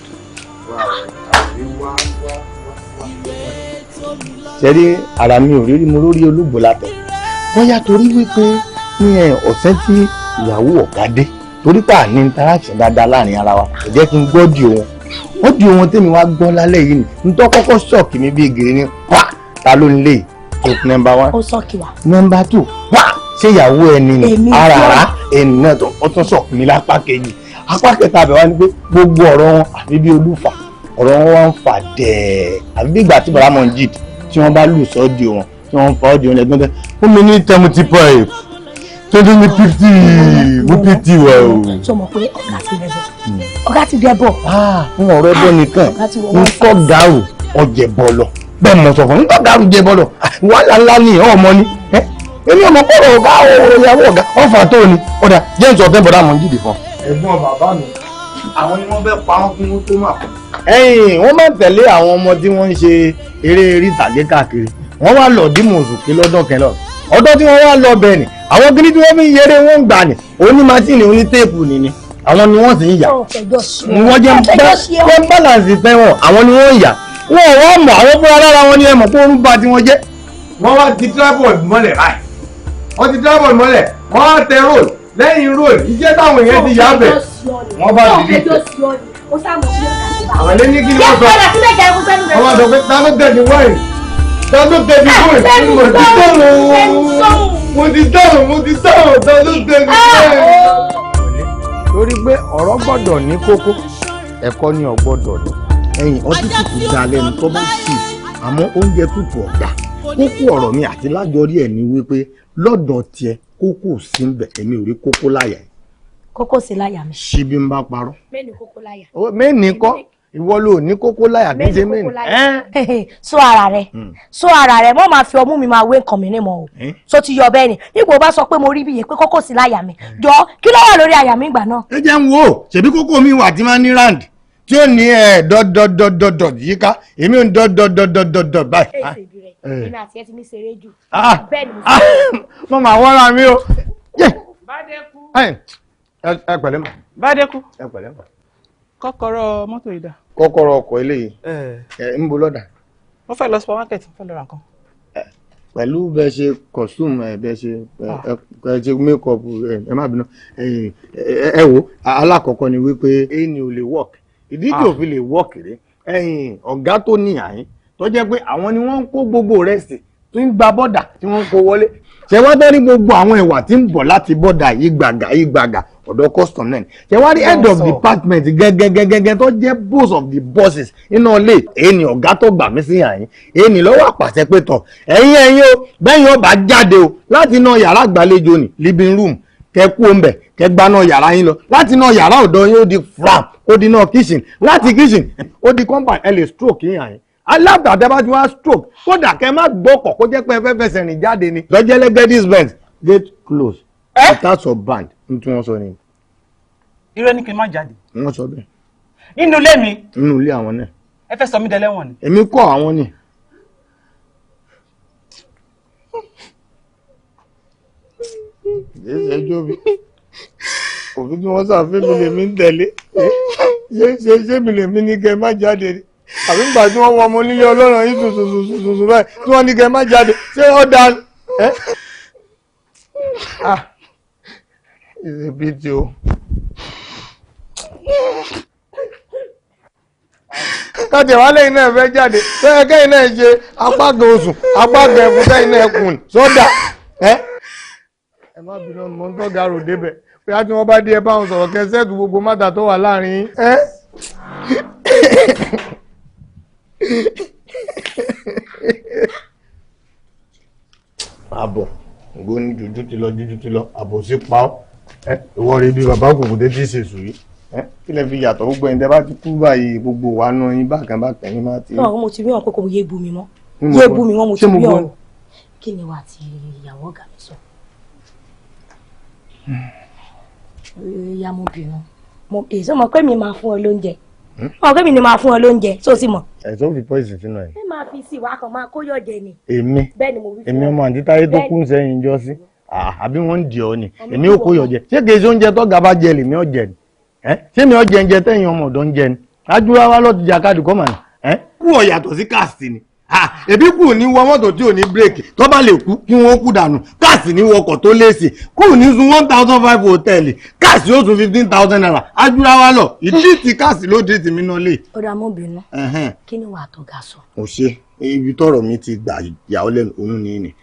Ṣẹ́rí ara mi ò rírí mo lórí olúgbò látẹ̀. Bóyá torí wípé ní ọ̀sẹ̀ tí ìyàwó ọ̀gá dé torí pà ní interaction dáadáa láàrin ara wa kò jẹ́ kí n gbọ́ di òun. Ó di ohun tèmi wá gbọ́ lálẹ́ yìí ni ntọ́ kọ́kọ́ ṣọ́ọ̀kì mi bíi gèrè ni pa ta ló ń lé yìí number one.
Ó ṣọ́ọ̀kì wa.
Number two pa ṣé ìyàwó ẹni ni ara ẹni náà tó ó tún ṣọ́ọ̀kì mi lápá kejì. Apá kẹta àbẹ̀ wá ni pé gbogbo ọ̀rọ̀ wọn àfi bí olúfà ọ̀rọ̀ wọn wá ń fà dẹ̀ẹ́ àfi bí ìgbà tí bàrà mọ̀ tí wọ́n bá lù sọ́ọ́dì wọn tí wọ́n ń fa ọ́dì wọn lẹ́gbọ́n tẹ́ fún mi ní 75 2050 mú pt wẹ̀ o.
Ṣé o mọ̀ pé ọ̀gá ti rẹ̀ bọ̀? Ọ̀gá ti rẹ̀ bọ̀.
Fún ọ̀rọ̀ ẹbọ nìkan nǹkan gàrú ọ̀jẹ̀ bọ̀lọ̀ bẹ́ẹ̀ mọ̀ sọ̀fọ̀ nǹkan gàrú jẹ bọ̀lọ̀ wàhálà ńlá ni ọmọ ni èmi ọmọ kọ́rọ̀ ọ̀gá ìyàwó ọ̀gá ọ̀fà tó ni ọ̀dà james ọ̀fẹ́ bọ̀dá mọ̀ ń jìdì fún.
Ẹ̀gbọ́n bàbá mi àwọn ni wọ́n fẹ́ pa wọ́n kí wọ́n tó mà kú.
Ẹ̀yin wọ́n máa ń tẹ̀lé àwọn ọmọ tí wọ́n ń ṣe eré eré ìtàgé káàkiri wọ́n wá lọ dímọ̀ òsùké lọ́dọ̀ kẹlọ́ ọdọ́ tí wọ́n wá lọ bẹ́ẹ̀ ni àwọn kíní tí wọ́n fi ń yẹrẹ wọ́n ń gbà ní oní masíìnì oní téèpù ni àwọn ni wọ́n sì ń yà wọ́n jẹ́ wọ́n bálànsì tẹ́wọ̀n àwọn ni wọ́n ń yà wọ́n ò wọ́n mọ̀ àwọn fúnra lára wọn ni ẹ mọ̀ pé orú ba tí wọ́n jẹ́.
Wọ́n wá ti tripod mọ́lẹ̀ báyìí wọ́n ti tripod mọ́lẹ̀ wọ́n á tẹ roll lẹ́yìn roll iṣẹ́ táwọn èèyàn ti yà bẹ̀ wọ́n bá dìde àwọn ilé ní kí ni wọ́n sọ wọ́n bá sọ pé ta ló tẹ̀ ní wáìnì ta ló tẹ̀ ní wáìnì mo ti dáhùn mo ti dáhùn ta ló tẹ̀ ní wáìnì.
Torí pé ọ̀rọ̀ gbọ́dọ̀ ní kókó ẹ̀kọ́ ni ò gbọ́dọ̀ ní ẹ̀yìn ọtí tútù da lẹ́nu tó bá sì àmọ́ oúnjẹ tútù ọ̀dà kókó ọ̀rọ̀ mi àti lájọrí ẹ̀ ní wípé lọ́dọ̀ tiẹ̀ kókó sí ń bẹ̀ èmi ò rí kókó láyà ẹ̀.
Kókó sí láyà mi.
Ṣíbí ń bá parọ́.
Mẹ́ni kókó láyà.
Mẹ́ni kọ́ ìwọ ló ní kókó láyà kì í ṣe mẹ́ni.
Sọ ara rẹ sọ ara rẹ mọ́ máa fi ọmú mi máa wé nǹkan mi ní mọ́ o so ti yọ bẹ́ẹ̀ ni nígbà ó bá sọ pé mo rí bí iye pé kókó sí láyà mi jọ kí ló wà lórí àyà mi ìgbà náà.
Ẹ jẹ́ ń wo ṣèbí kókó mi wà tí máa ní round
Tí ó ní ẹ dọ́dọ́dọ́dọ́dọ̀ yíká, èmi ò ń dọ́dọ́dọ́dọ́dọ̀ báyìí.
Èsì ìbí rẹ̀, èmi àti ẹ ti ní ṣeré jù. Bẹ́ẹ̀ ni mo
Mo máa wọ́ra mi o.
Bádékú.
Ẹ pẹ̀lẹ́ mọ̀.
Bádékú.
Ẹ pẹ̀lẹ́ mọ̀.
Kọ́kọ́rọ́ mọ́tò yìí dà.
Kọ́kọ́rọ́ ọkọ̀ eléyìí. Ẹ ń bo lọ́dà.
Mo fẹ́ lọ supermarket, mo fẹ́ lọ ra nǹkan.
Pẹ̀lú bẹ́ẹ̀ ṣe costume ẹ̀ bẹ́ẹ̀ ṣe ẹ ṣe make up, ẹ má bínú. Ẹ wo, alákọ̀ọ́kọ́ ni wípé ẹni ò lè work. Ìdí tí ò fi lè work rèé, ẹ̀yìn ọ̀gá tó ní àyín tó jẹ́ pé àwọn ni wọ́n ń kó gbogbo rẹ̀sì tó ń gba bọ́dà tí wọ́n ń kó wọlé. Ṣé wá tẹ́ rí gbogbo àwọn ẹ̀wà tí ń bọ̀ láti bọ́dà yìí gbàgà yìí gbàgà ọ̀dọ̀ custom náà ni. Ṣé wá rí head of department gẹ́gẹ́gẹ́gẹ́ tó jẹ́ boss of the bosses iná ilé, èyí ni ọ̀gá tó gbà mí sí àyín, èyí ni lọ́wọ́ àpàṣẹ pé tọ̀ ẹ̀yin ẹ̀yin o, bẹ́yìn ọba jáde o láti iná yàrá àgbàlejò ní living room, kẹ kú òǹbẹ, kẹ gbaná yàrá yín lọ, láti iná yàrá ọ̀dọ̀ yín ó di fram, ó di iná kitchen, láti kitchen ó di compound, ẹ lè stroke yín àyín alábàdà bá ti wá stroke, kódà kẹ má gbọ́kọ̀ kó jẹ́ pé ẹ fẹ́ fẹsẹ̀ rìn jáde ni. Lọ́jẹ́lẹ́gẹ́ this Benz gate close without some band n tí wọ́n sọ ni.
Irọ́ ní kí n má jáde.
Wọ́n sọ bẹ́ẹ̀.
Nínú ilé mi.
Nínú ilé àwọn náà.
Ẹ fẹ́ sọ mí dẹlẹ́wọ̀n ni.
Èmi kọ́ àwọn ni. Ẹjọ́ mi òfin tí wọ́n ṣàfihàn lèmi ń tẹ̀lé, ṣé ṣé mi lèmi ní kẹ́ má jáde ni, àbí nígbà tí wọ́n wọ ọmọ onílé ọlọ́run yìí tuntun báyìí tí wọ́n ní kẹ́ má jáde, ṣé ó dáa ẹ́? Ah, it's a pity o. Kájẹ̀ wá lẹ́yìn náà fẹ́ jáde, sọ́yẹ́ kẹ́yìn náà ṣe apá kan oṣù apá kan ẹ̀kún kẹ́yìn náà kùn sọ́dà ẹ́. Ẹ má bínú, mo ń tọ́ga rò débẹ̀ pé á tí wọ́n bá dé ẹ bá wọn sọ̀rọ̀ kẹsẹ́ẹ̀tù gbogbo mátà tó wà láàrin yín. Àbọ̀ ògbó ní jújú ti lọ, jújú ti lọ, àbọ̀ sí pa ọ́. Ìwọ rí bí bàbá òkùnkùn tètè ṣe sùn yìí, kí lè fi yàtọ̀ gbogbo ẹni tẹ́ bá ti kú báyìí, gbogbo wa náà yín bákan bákan yín má ti.
Náà mo ti rí wọn pé kò yé bu mi mọ́, yé bu mi mọ́, mo ti rí ọ̀rọ̀. Kí ni wàá ti ìyàwó ọ̀gá mi sọ? Ìyá mo bínú, èso mọ̀ pé mi máa fún ọ lóúnjẹ, mọ̀ pé mi ni máa fún ọ lóúnjẹ, tó sì mọ̀.
Ẹ tó fi poison sínú ẹ.
Ẹ máa fi sí ìwà kan máa kó yọ̀ jẹ ni.
Èmi
bẹ́ẹ̀ ni mo wí fún ọ.
Èmi ọmọ àǹtí táyé tó kú sẹ́yìn jọ sí, àbí wọ́n ń dì ọ́ ni, èmi ò kó yọ̀ jẹ. Ṣé kìí ṣe oúnjẹ tó gaba jẹ lèmi ò jẹ ni? Ṣé mi ò jẹ oúnjẹ tẹ̀yìn ọmọ ọ̀dọ́ ń jẹ ni? Ajúra wa lọ́ọ́ ti jà káàdì kọ́ màá. Kú ọ̀ yàtọ̀ sí káàsì ni. Ẹbí kù ní wọ mọ́tò tí ò ní bírèkì, tó bá lè kú kí wọ́n kú dànù. Káàsì ní wọkọ̀ tó léèsì, kù ní sun 1500 hòtẹ́ẹ̀lì, káàsì ó sun 15,000 naira. Ajúra wa lọ, ìdí ti káàsì ló dé tèmi náà lè.
Ó dá mọ́ bínú, kí ni wàá tọ́ga sọ.
Kò ṣe ibi tọ́rọ̀ mi ti gbà yà ó lẹ́nu òun ní ni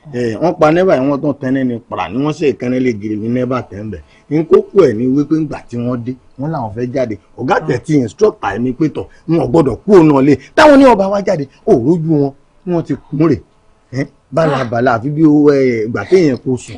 wọ́n pa nẹ́bà yìí, wọ́n tán tẹ́lẹ̀ ní para ni wọ́n ṣe ìkànnì lè gírí ní nẹ́bà tẹ́ńbẹ̀ ní kókó ẹ̀ ní wípé ńgbà tí wọ́n dé wọ́n làwọn fẹ́ jáde, ọ̀gá tẹ̀tí instructor mi pé tọ̀ wọn ò gbọ́dọ̀ kú òun náà lé táwọn ní ọba wa jáde, ò rójú wọn wọ́n ti kún rè bálabàlà àfi bí ìgbà téèyàn kò sùn.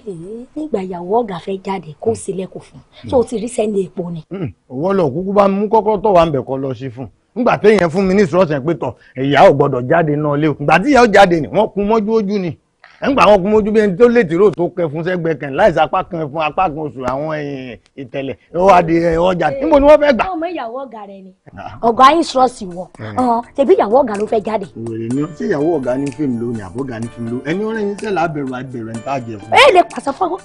Nígbà ìyàwó ọ̀gá fẹ́ jáde kó sílẹ̀kùn fún tó o ti rí sẹ́ni epo ni.
Owó lọ kúkú bá mú kọ́kọ́ tó wà ń bẹ̀ kọ́ lọ sí fún un nígbà téèyàn fún mi ní instruction pé tọ̀ ìyá ò gbọ́dọ̀ jáde náà lé o, ìgbà tí ìyá ò jáde ni wọ́n kún mọ́jú ojú ni, nígbà wọn kún mọ́jú bí ẹni tó lè tìró tó kẹ fún sẹ́gbẹ́ kan láìsí apá kan fún apá kan oṣù àwọn ìtẹ̀lẹ̀ ó wá di ọjà níbo ni wọ́n fẹ́ gbà.
Ọmọ ìyàwó ọ̀gá rẹ ni ọ̀gá instruction wọ tẹbi ìyàwó ọ̀gá ló fẹ́ jáde.
Wèrè ni ṣé ìyàwó ọ̀gá ní fíìmù lónìí àbọ̀gá ní fíìmù lónìí, ẹni ọ̀rẹ́ yín sẹ́lá abẹ̀rù abẹ̀rù ẹ̀ ń tàjẹ̀ fún.
Ẹ lè pàṣẹ fọwọ́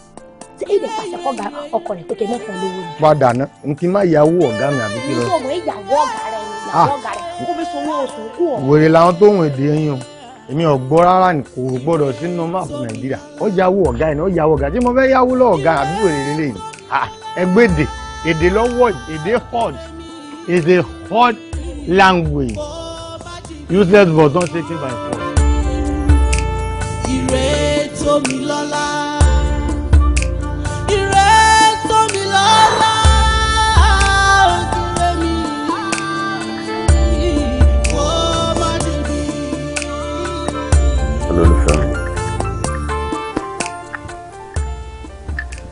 ṣé ilé pàṣẹ fọ́gà ọkọ rẹ̀ pé kí n mọ̀ fún olówó ni.
Padà ná n kí n má yàwó ọ̀gá mi àbí kí lọ.
Nítorí ìyàwó ọ̀gá rẹ̀ ni ìyàwó ọ̀gá rẹ̀ kó fi sanwó oṣù kú ọ.
Wèrè làwọn tó ń èdè yín o, èmi ò gbọ́ rárá ni, kò gbọ́dọ̀ sínú máàpù Nàìjíríà. Ó yàwó ọ̀gá ẹ̀ ní ó yàwó ọ̀gá tí mo fẹ́ yàwó lọ́wọ́ ọ̀gá àbí wèrè lélẹ̀ yìí. Ẹgbẹ́ èdè èdè lọ́wọ́ èdè hard is a hard language, useless but not taken by force.
Ire tó mi lọ́lá, ire tó mi lọ́lá, ire mi kó má débi.
Olólùfẹ́ mi,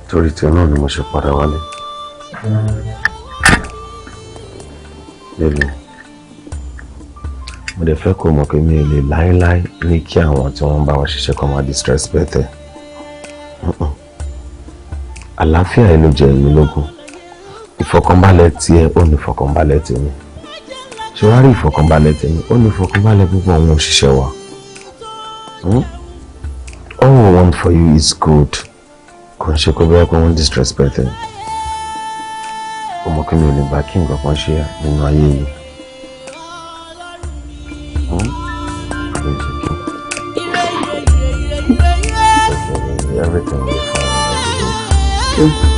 torí tí náà ni mo ṣe padà wálé. Lẹ́nu, mo dẹ̀ fẹ́ kó mọ̀ pé mi ò lè láéláé ní kí àwọn tí wọ́n ń bá wa ṣiṣẹ́ kọ́ máa disrespect ẹ̀. Àlàáfíà ẹ ló jẹ èmi lógún, ìfọ̀kànbalẹ̀ tiẹ̀ ó ní ìfọ̀kànbalẹ̀ tèmi. Ṣé wàá rí ìfọ̀kànbalẹ̀ tèmi? Ó ní ìfọ̀kànbalẹ̀ púpọ̀ àwọn òṣìṣẹ́ wa. All we want for you is good. Kò ń ṣe kó bẹ́ẹ̀ pé wọ́n disrespect ẹ. Ọmọ kí mi ò lè gbà kí nǹkan kan ṣe nínú ayé yìí. Please, okay? Okay, everything will be fine.
Okay.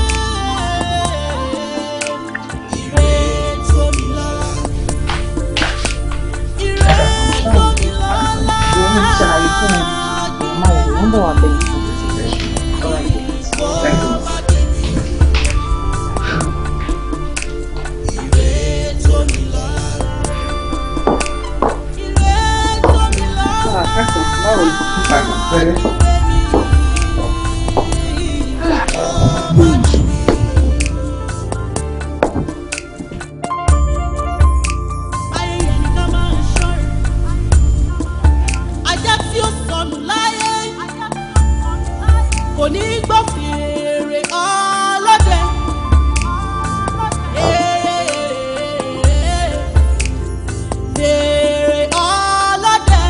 Ajá tí ó sọnù láyé kò ní gbọ́ fèrè ọlọ́dẹ. Fèrè ọlọ́dẹ.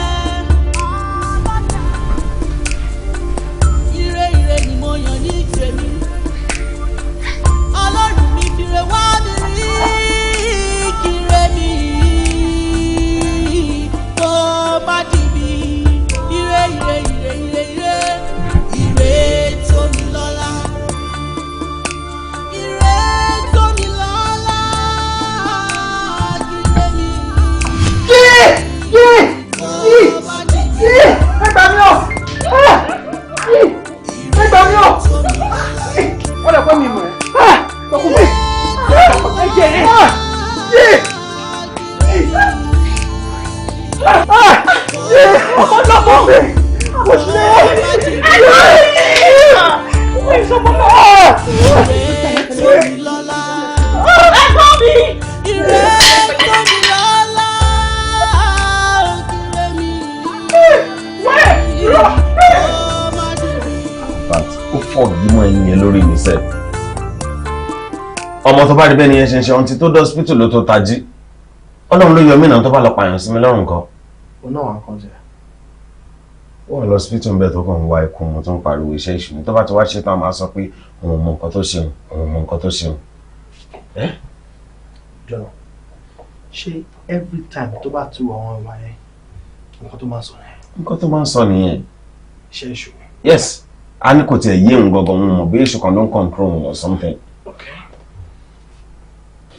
Ire ire ni mo yàn ní tèmi. Ọlọ́run mi fìrè wá mi rí kíre mi kó má dìbì. Ire ire ire ire ire ire tó mi lọ́lá. Ire tó mi lọ́lá. Ire mi.
Yé! Yé! Yé! Yé! Ẹ gbà mí o! Yé! Ẹ gbà mí o! Ó lè pẹ́ mi mọ̀ ẹ́. Tọkùnbọ̀. Ẹ jẹ́ ẹ. Yé! Yé! Ọmọ lọ́mọ mi! Mo ṣe é! Yé! Ìṣọ̀mọ́ náà!
Ẹ̀gbọ́n mi! Ire tó mi lọ́lá. Ire mi.
But ó fọ́ gímọ̀ ẹyin yẹn lórí mi sẹ́. Ọmọ tó bá rí bẹ́ẹ̀ ni yẹn ṣe ń ṣe ohun tí tó dé hospital ló tó tají. Ọlọ́run ló yọ mí náà tó bá lọ pààyàn sí mi lọ́rùn kan.
Ó náà wà ń kàn jẹ.
Ó wà lọ hospital ń bẹ̀ tó kàn ń wá ikú wọn tó ń pariwo iṣẹ́ ìṣúná. Tó bá ti wá ṣe tán máa sọ pé òun ò mọ nǹkan tó ṣeun, òun ò mọ nǹkan tó ṣeun.
Jọ̀nà, ṣé every time tó bá tu àwọn ìwà yẹn, nǹkan tó máa ń sọ nìyẹn?
Nǹkan tó máa ń sọ nìyẹn.
Iṣẹ́ èṣù.
Yes, a ní kò tiẹ̀ yé òun gangan, òun mọ̀ bí èṣù kan ló ń control òun or something.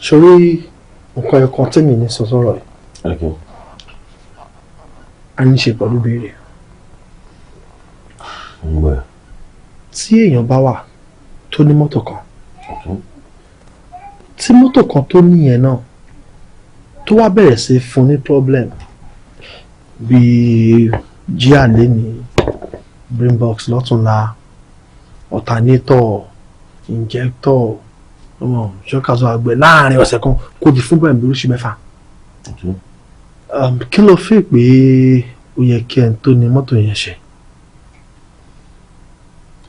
Ṣorí nǹkan ẹ̀kan tèmi ní sọ sọ́rọ̀ yìí.
Okay.
A ní ṣe pẹ̀lú béèrè.
Ń gbọ́ ẹ.
Tí èèyàn bá wà tó ní mọ́tò kan, tí mọ́tò kan tó níyẹn náà tó wá bẹ̀rẹ̀ sí fún ní problem bíi jíà léni, brain box lọ́túnla, alternator, injector, ọmọ ṣọ́kàṣọ àgbẹ̀ láàrin ọ̀sẹ̀ kan kò di fún bẹ̀rẹ̀ bí oríṣi mẹ́fà. Kí ló fi pé ó yẹ kí ẹni tó ní mọ́tò yẹn ṣe?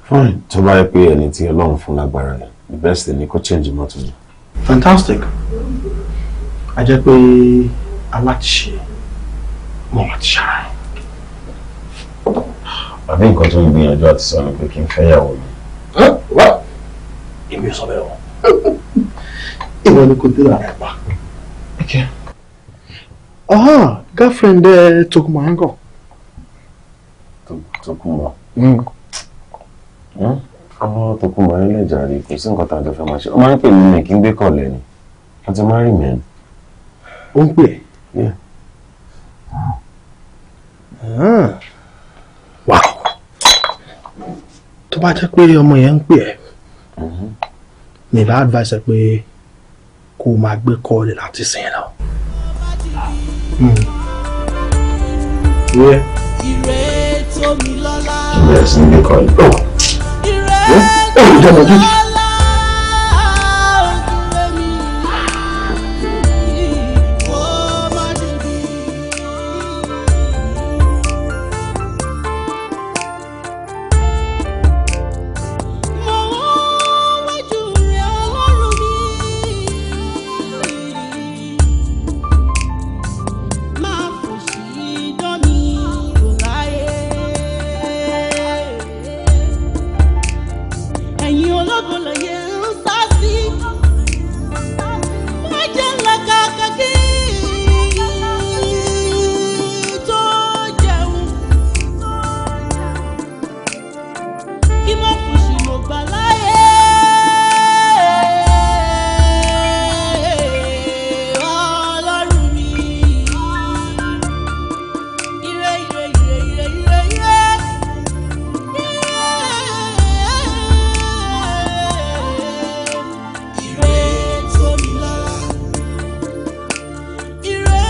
Fine, tó bá yẹ pé ẹni tí Ọlọ́run fún lágbára ni, the best thing ni kó change mọ́tò yẹn.
Fantastic. A jẹ́ pé alátiṣe mọ̀ láti ṣara ẹ̀.
Àbí nǹkan tó ń gbìyànjú àti sọ ni pé kí n fẹ́ yàwó mi.
Èmi ò sọ bẹ́ẹ̀ o. Ìwọ ni kò dé lára ẹ̀ pa. Aha, girlfriend ẹ Tokunbo ń kọ́.
Tokunbo. Ọmọ Tokunbo yẹn lè jàre, kò sí nǹkan tá a jọ fẹ́ máa ṣe. Ó máa ń pè mí ní kí n gbé kọ̀ọ̀lẹ̀ ni. A ti máa ń rí mẹ́rin.
Ó ń pè ẹ́?
Yeah.
Ah. Wow. Tó bá jẹ́ pé ọmọ yẹn ń pè ẹ́, mi bá advice ẹ pé kó o máa gbé kọ́ọ̀lì láti sìn lọ. Yeah.
Ire tó mi lọ́lá.
Bẹ̀rẹ̀ sí ní gbé kọ́ọ̀lì.
Ire
Ó lè jẹ́ ọmọ jíjì.
kó má dìbì. Mo ń wájú rẹ̀ Ọlọ́run mi. Ológun lòye ń sá sí. Má jẹ́ làkàkà kí tó jẹun. Kí mo fòṣì mo gbà láyé. Ọlọ́run mi. Ire ire ire ire ire ire. Ire tó mi lọ́lá. Ire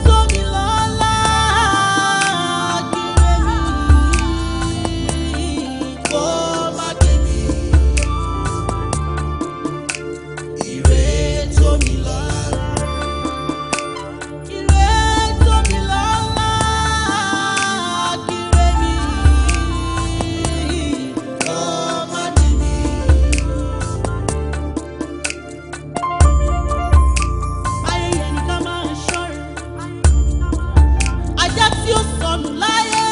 tó mi lọ́lá. Ire mi kó má dé mi. Ire tó mi lọ́lá. Ire tó mi lọ́lá. Ire mi kó má dé mi. Ayẹyẹ nìkan máa ń ṣọ́rẹ̀. Ajá tí ó sọnù láyé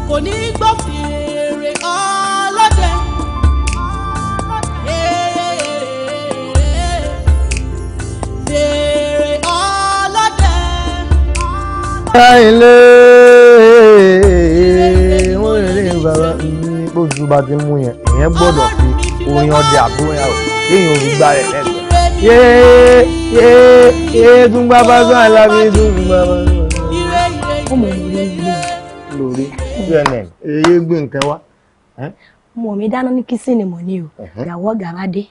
kò ní gbọ́ fèrè ọlọ́dẹ. Fèrè ọlọ́dẹ.
Ilé wọ́n lè rí bàbá mi bóṣù bá ti mú yẹn, èèyàn gbọ́dọ̀ fi orin ọdẹ àbúrò yẹn rò kéèyàn ò fi gbá rẹ̀ lẹ́gbẹ̀ẹ́. Yéé yéé yéé tún gbá bá sọ àlàbí tún gbá bá sọ.
Ọmọ mi rí ilé.
Lórí CNN èyí gbé nǹkan wá.
Mo mi dáná ní kísìnì mọ̀ ní o. Ìyàwó ọ̀gá bá dé.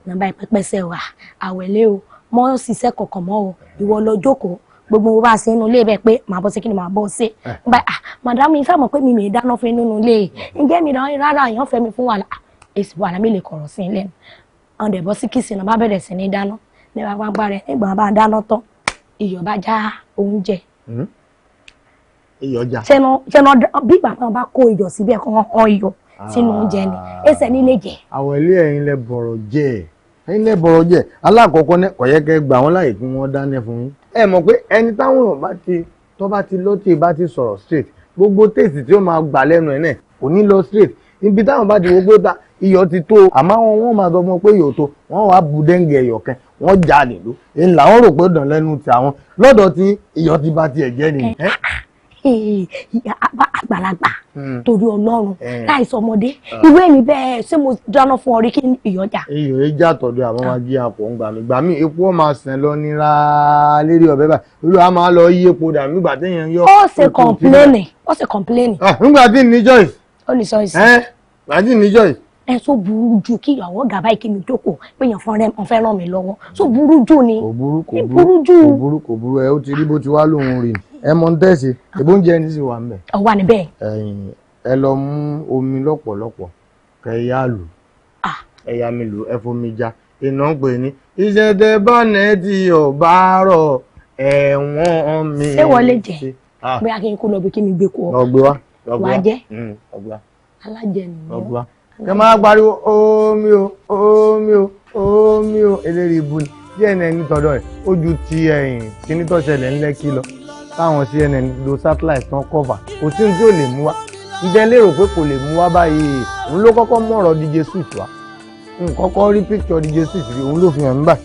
Nàbà ìpẹ́pẹ́sẹ̀ wà. Àwẹ̀lé o. Mọ́ ṣiṣẹ́ kọ̀ọ̀kan mọ́ o. Ìwọ lọ jókòó. Gbogbo bó bá ṣe inú ilé bẹ́ẹ̀ pé màá bọ́ sí kí ni màá bọ́ sí. Bá ah madam mi fẹ́ mọ̀ pé mi mi dáná fún inú ilé. Ǹjẹ́ mi dáná rárá èèyàn fẹ́ mi fún wàhálà. Èsì wàhálà mi lè kọ̀rọ̀ sí lẹ́nu. Àwọn dẹ̀ bọ́ sí kísìnì bá bẹ̀rẹ̀ sí ní dáná. Ní bá gbá rẹ̀ nígbà bá dáná tán. Iyọ̀ bá já oúnjẹ.
Iyọ̀ já.
Ṣẹ́nu bí ìgbà kan bá kó iyọ̀ síbẹ̀ kó wọ́n kọ́ iyọ̀ sínú oúnjẹ ni. Ẹsẹ̀ nílé jẹ.
Àwọn ilé ẹ̀yin lẹ bọ̀rọ̀ jẹ́ ẹ̀yin lẹ bọ̀rọ̀ jẹ́ alákọ̀ọ́kọ́ ní kò yẹ kẹ́ gbà wọ́n láàyè kí wọ́n dáná fún yín. Ẹ mọ̀ pé ẹni táwọn èèyàn bá ti tó bá ti lọ́tì bá ti sọ̀rọ̀ straight gbogbo tèsì tí ó máa gbà lẹ́nu ẹ̀ náà kò ní lọ straight ibi táwọn bá ti wo pé iyọ̀ ti tó àmọ́ àwọn wọn máa sọ fún wọn pé iyọ̀ tó wọ́n wàá bu dẹ́ngẹ̀ ẹ̀yọ̀ kan wọ́n já nílùú èyí làwọn rò pé dàn lẹ́nu ti àwọn lọ́dọ̀ tí iyọ̀ ti bá tiẹ̀ jẹ́ nìyẹn.
Àgbàlagbà torí Ọlọ́run láìsọ ọmọdé ìwé mi bẹ́ẹ̀ ṣé mo dáná fún ọ rí kí iyọ̀ já.
Iyọ̀ yìí já tọ̀dọ̀ àwọn máa jí àpò ń gbà mí gbà mí epo máa sàn lọ nira lérí ọ̀bẹ báyìí olúwa máa lọ yí epo dà nígbà téèyàn yọ.
Ó ṣe kọ̀ǹpléènì ó ṣe kọ̀ǹpléènì.
Nígbà tí ní Joyce.
Ó ní Joyce.
Nígbà tí ní Joyce.
Ẹ tó burú jù kí ìyàwó ọ̀gá báyìí kí mi jókòó pé èèyàn fẹ́ ràn mí lọ́wọ́ tó burú jù ni.
Kò burú kò burú kò burú kò burú ẹ ó ti rí bó ti wá lóhun rí ẹ mọ ń tẹ̀sí ìbò oúnjẹ ní sì wà ń bẹ̀.
Ó wà níbẹ̀.
Ẹ̀yin ẹ lọ mú omi lọ́pọ̀lọpọ̀ kẹ yá lù ẹ yá mi lù ẹ fomi já iná ń pè ní iṣẹ́ tẹ bá nẹ́ tí ò bá rọ̀ ẹ̀wọ̀n mi.
Ṣé wọlé jẹ bóyá kí n kó lọ bí kí mi gbé kó ọ.
Lọ gbé wá lọ gbé wá
wàá jẹ
lọ gbé wá
alájẹnu.
Lọ gbé wá kẹ máa pariwo omi o omi o omi o eléyìí ibu ni CNN tọ̀dọ̀ rẹ̀ ó ju ti ẹ̀yìn kíní tó ṣẹlẹ̀ ń Lẹ́kí lọ táwọn CNN lo satellite tán cover kò sí ní tí ò lè mú wá ǹjẹ́ lérò pé kò lè mú wá báyìí òun ló kọ́kọ́ mọ̀rọ̀ DJ Swift wá n kọ́kọ́ rí picture DJ Swift rí òun ló fi hàn mí báyìí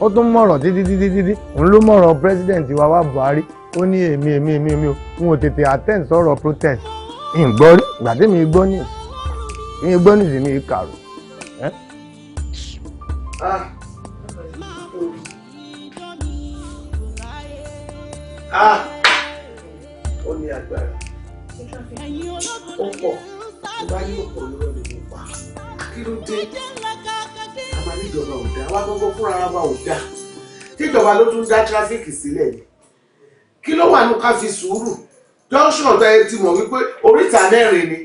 ó tún mọ̀rọ̀ títí títí títí òun ló mọ̀rọ̀ president wa wá Buhari ó ní èmi èmi èmi èmi o n ò tètè attend sọ̀rọ̀ protest ń gbọ́ rí ìgbà tí mi gbọ́ news mi gbọ́ news mi kàrò.
Ó ní agbára ó pọ̀ tó bá ní òpó irọ́ ni mo pa kí ló dé a máa níjọba ò dáa wá gbogbo fúnra ara wa ò dáa tíjọba ló tún dá tráfíkì sílẹ̀ ni kí ló wà ní ká fi sùúrù junction tó ẹ ti mọ̀ wípé oríta mẹ́rin ni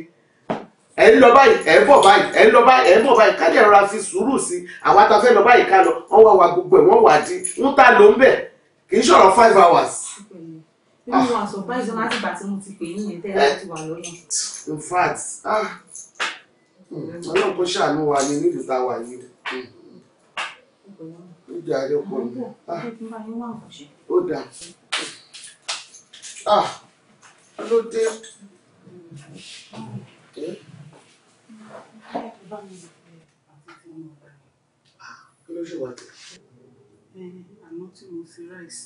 ẹ̀ ń lọ báyìí ẹ̀ ń bọ̀ báyìí ẹ̀ ń lọ báyìí ẹ̀ ń bọ̀ báyìí ká dẹ̀ rọra fi sùúrù sí àwa ta fẹ́ lọ báyìí ká lọ wọ́n wá wa gbogbo ẹ̀ wọ́n wà dín ń ta ló ń bẹ̀ kì í ṣọ̀rọ̀ 5 hours.
Nínú wa surprise láti ìgbà tí mo ti pè yín yẹn tẹ́lẹ̀ ti wà lọ́nà.
In fact, Ọlọ́run kò ṣàánú wa ní nílùú tá a wà yìí. Ó jẹ́ àárẹ̀ ọkọ mi. Ó dà. Ló dé.
Bá mi àti tí mo gbà.
Kí ló ṣe wà tẹ?
Àná tí mo ṣe rice,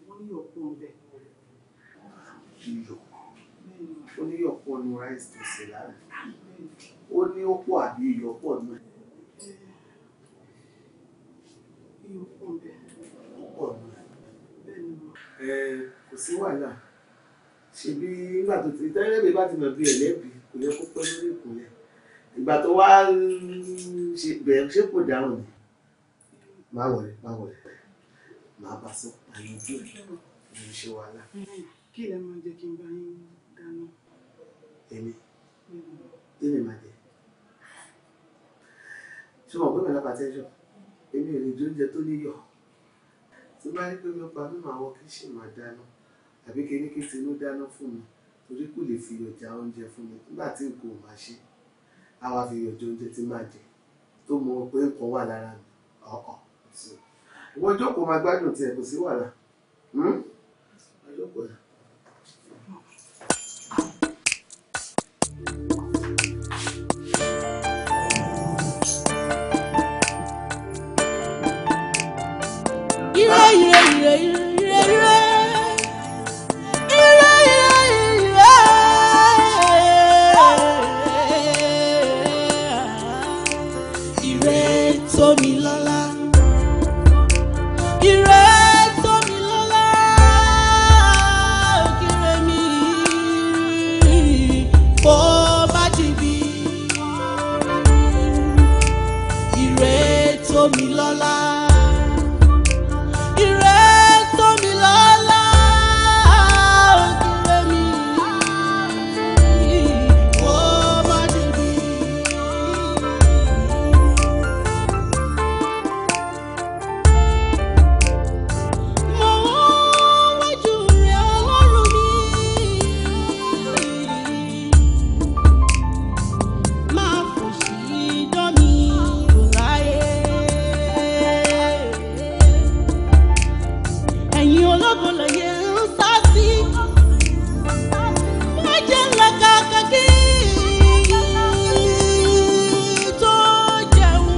wọ́n ní ọ̀pọ̀ ọbẹ̀.
Iyọ̀. Ó ní iyọ̀ pọ̀ nu rice tó ṣe lára. Ó ní ó pọ̀ àbí iyọ̀ pọ̀ nù ẹ̀?
Iyọ̀ pọ̀ ọbẹ̀.
Ó pọ̀ nù ẹ̀. Kò sí wàhálà. Ṣebí nígbà tó ti tẹ́lẹ̀ bí bá ti mọ̀ bí ẹlẹ́bi kò yẹ kó pẹ́ lórí ìkúnlẹ̀. Ìgbà tó wá ṣe bẹ̀rẹ̀ ṣé kò dáhùn ni. Má wọlé, má wọlé. Màá bá sọ, àyànjú ẹ̀ kò ní ṣe wàhálà.
Kí lẹ máa jẹ kí n bá yín dáná?
Èmi, tèmi máa jẹ. Ṣé mo pé mi lápá tẹ́jọ́? Èmi ò lè jẹ oúnjẹ tó níyọ̀. Tí bá rí pé mi pa mímọ àwọn kíṣìn máa dáná àbí kí ní kí tinú dáná fún mi torí kò lè fi iyọ̀ já oúnjẹ fún mi nígbà tí nǹkan ò máa ṣe. Á wá fi iyọ̀ jẹ oúnjẹ tí máa jẹ tó mọ pé nǹkan wà lára mi. Ọ̀ọ̀ ìwọ jókòó máa gbádùn tiẹ̀, kò sí wàhálà. Jókòó yà.
Ire ire ire ire ire ire ire ire ire tómi lọ́lá, ire tómi lọ́lá, òkìrè mi kó má jìbì. Ire tómi lọ́lá. Ire tómi lọ́lá, òkìrè mi kó má jìbì. Mo wájú rẹ̀ Ọlọ́run mi, máa fòṣì dán mi wò láyé. Ẹ̀yin ológo lóye ń sá sí. Má jẹ́ ńlá kàkà kí tó jẹun.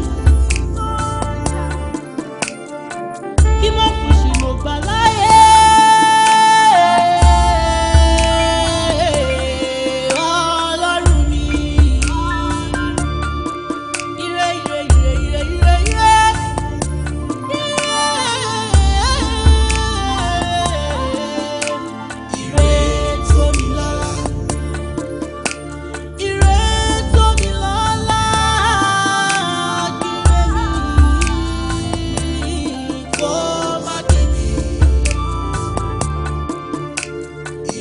Kí má fòṣì ló gbà láyé. Ọlọ́run mi. Ire ire ire ire ire ire. Ire tómi lọ́lá, ire tómi lọ́lá, ire mi kó má dìbì.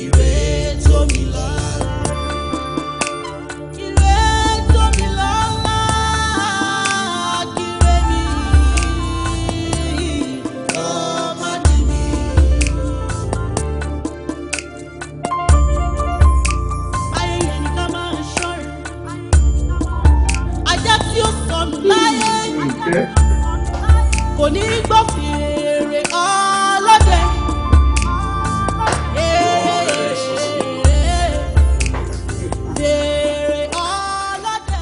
Ire tómi lọ́lá, ire tómi lọ́lá, ire mi kó má dìbì. Ayẹyẹ ni ká máa ṣọ́rẹ̀. Ajá tí ó sọnù láyé kò ní gbọ́ fèrè ọlọ́dẹ. Fèrè ọlọ́dẹ.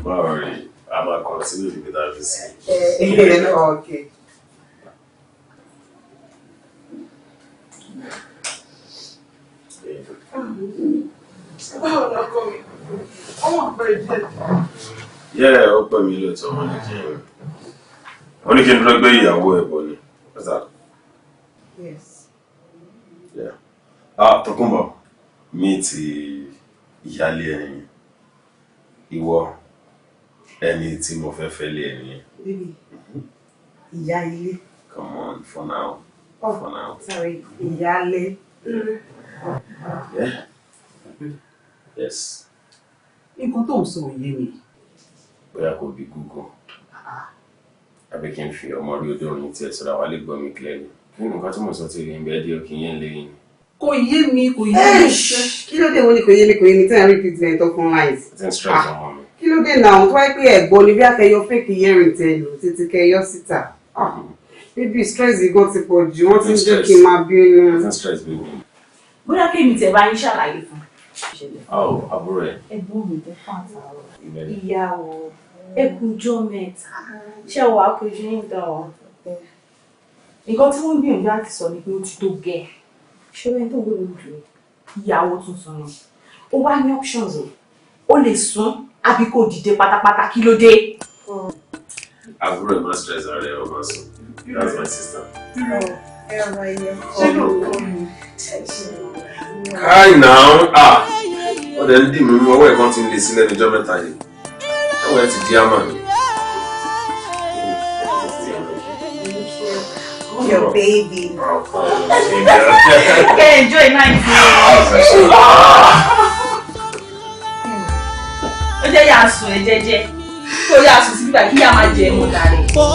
Báwo rí, a máa continue níbi tá a fi sí.
Okay.
Báwo lọkọ mi? Ọmọ àpẹẹrẹ díẹ̀.
Yeah, ó pè mí lóòótọ́, wọ́n ní kí n wọ́n ní kí n dúró gbé ìyàwó ẹ̀ bọ̀ ni. What's that?
Yes.
Yeah. Ah, Tókunbọ̀, mi ti ìyáálé ẹni yẹn. Ìwọ ẹni tí mo fẹ́ fẹ́ lé ẹni yẹn.
Baby, ìyá ilé.
Come on, for now.
Oh,
For now.
sorry, ìyálé.
Yeah. Yes.
Nǹkan tó ń sọ ò yé mi.
Bóyá kò bí Google. Àbí kí n fi ọmọ rí odò orin tiẹ̀ sọ̀rọ̀ àwa lè gbọ́ mi clearly. Kí ni nǹkan tí mo sọ ti rí ń bẹ́ẹ̀ dé òkè yẹn lẹ́yìn.
Kò yé mi, kò yé mi.
Kí ló dé wọ́n ní kò yé mi, kò yé mi tí à ń repeat ẹ̀ tó fún lines.
Ti ń stress ọmọ mi.
Kí ló dé náà tó wáyé pé ẹ̀gbọ́n ni bí akẹyọ fake earring tẹ lò títí kẹyọ síta. Baby, stress yìí gan ti pọ̀ jù, wọ́n ti ń jẹ́ kí n máa bínú.
Ti ń stress baby.
Bóyá kémi tẹ̀ bá yín ṣàlàyé fún un.
Oh, àbúrò ẹ̀.
Ẹ̀gbọ́n mi tẹ fún àtàrọ̀. Ìyàwó ẹkùnjọ́ mẹ́ta. Ṣé wàá kojú yín dán o? Nǹkan tí wọ́n ń gbìyànjú láti sọ ni pé ó ti tó gẹ̀. Ṣé ẹni tó ń gbé lójú ìyàwó tuntun ni? Ó wá ní options o. Ó lè sún àbí kó dìde pátápátá, kí ló dé?
Àbúrò ẹ̀ má stress ara ẹ̀, ó máa sùn. That's my sister. Hi now, ah, ó dẹ̀ ń dì mí mú, ọwọ́ ẹ̀ kan ti ń le sílẹ̀ níjọ́ mẹ́ta yìí. Ọwọ́ ẹ̀ ti di àmà mi.
Your baby.
Okay, enjoy night. Ó jẹ́ yà sùn ẹ jẹ́jẹ́. Kó yà sùn sí bíbá kí yà máa jẹ ẹ̀mú dàrẹ́.
Kó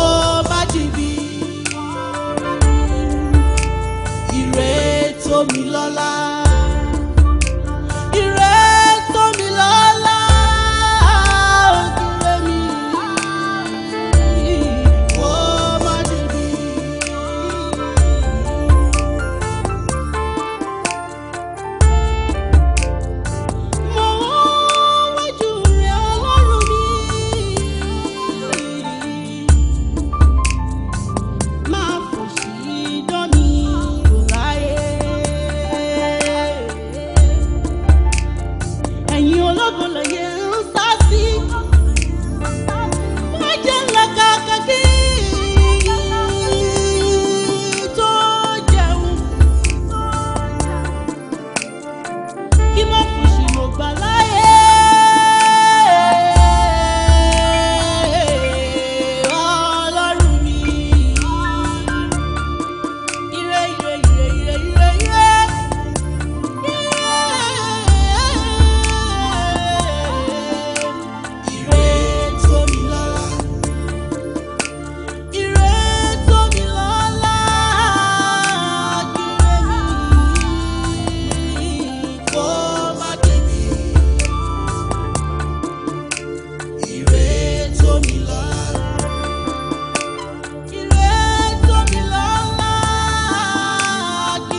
má jìbì, ire tó mi lọ́lá, ire tó mi lọ́lá, ire mi, kó má jìbì. Mo wájú rẹ̀ Ọlọ́run mi. Máa fòṣì dán mi wò láyé. Ẹ̀yin ológun lòye ń sá sí. Má jẹ́ ńlá kàkà kí tó jẹun. Kí má fòṣì mo gbà láyé. Ọlọ́run mi. Ire, ire, ire, ire, ire, ire. Ire tó mi lọ́lá. Ire tó mi lọ́lá. Ire mi kó má dé mi. Ire tó mi lọ́lá. Ire tó mi lọ́lá.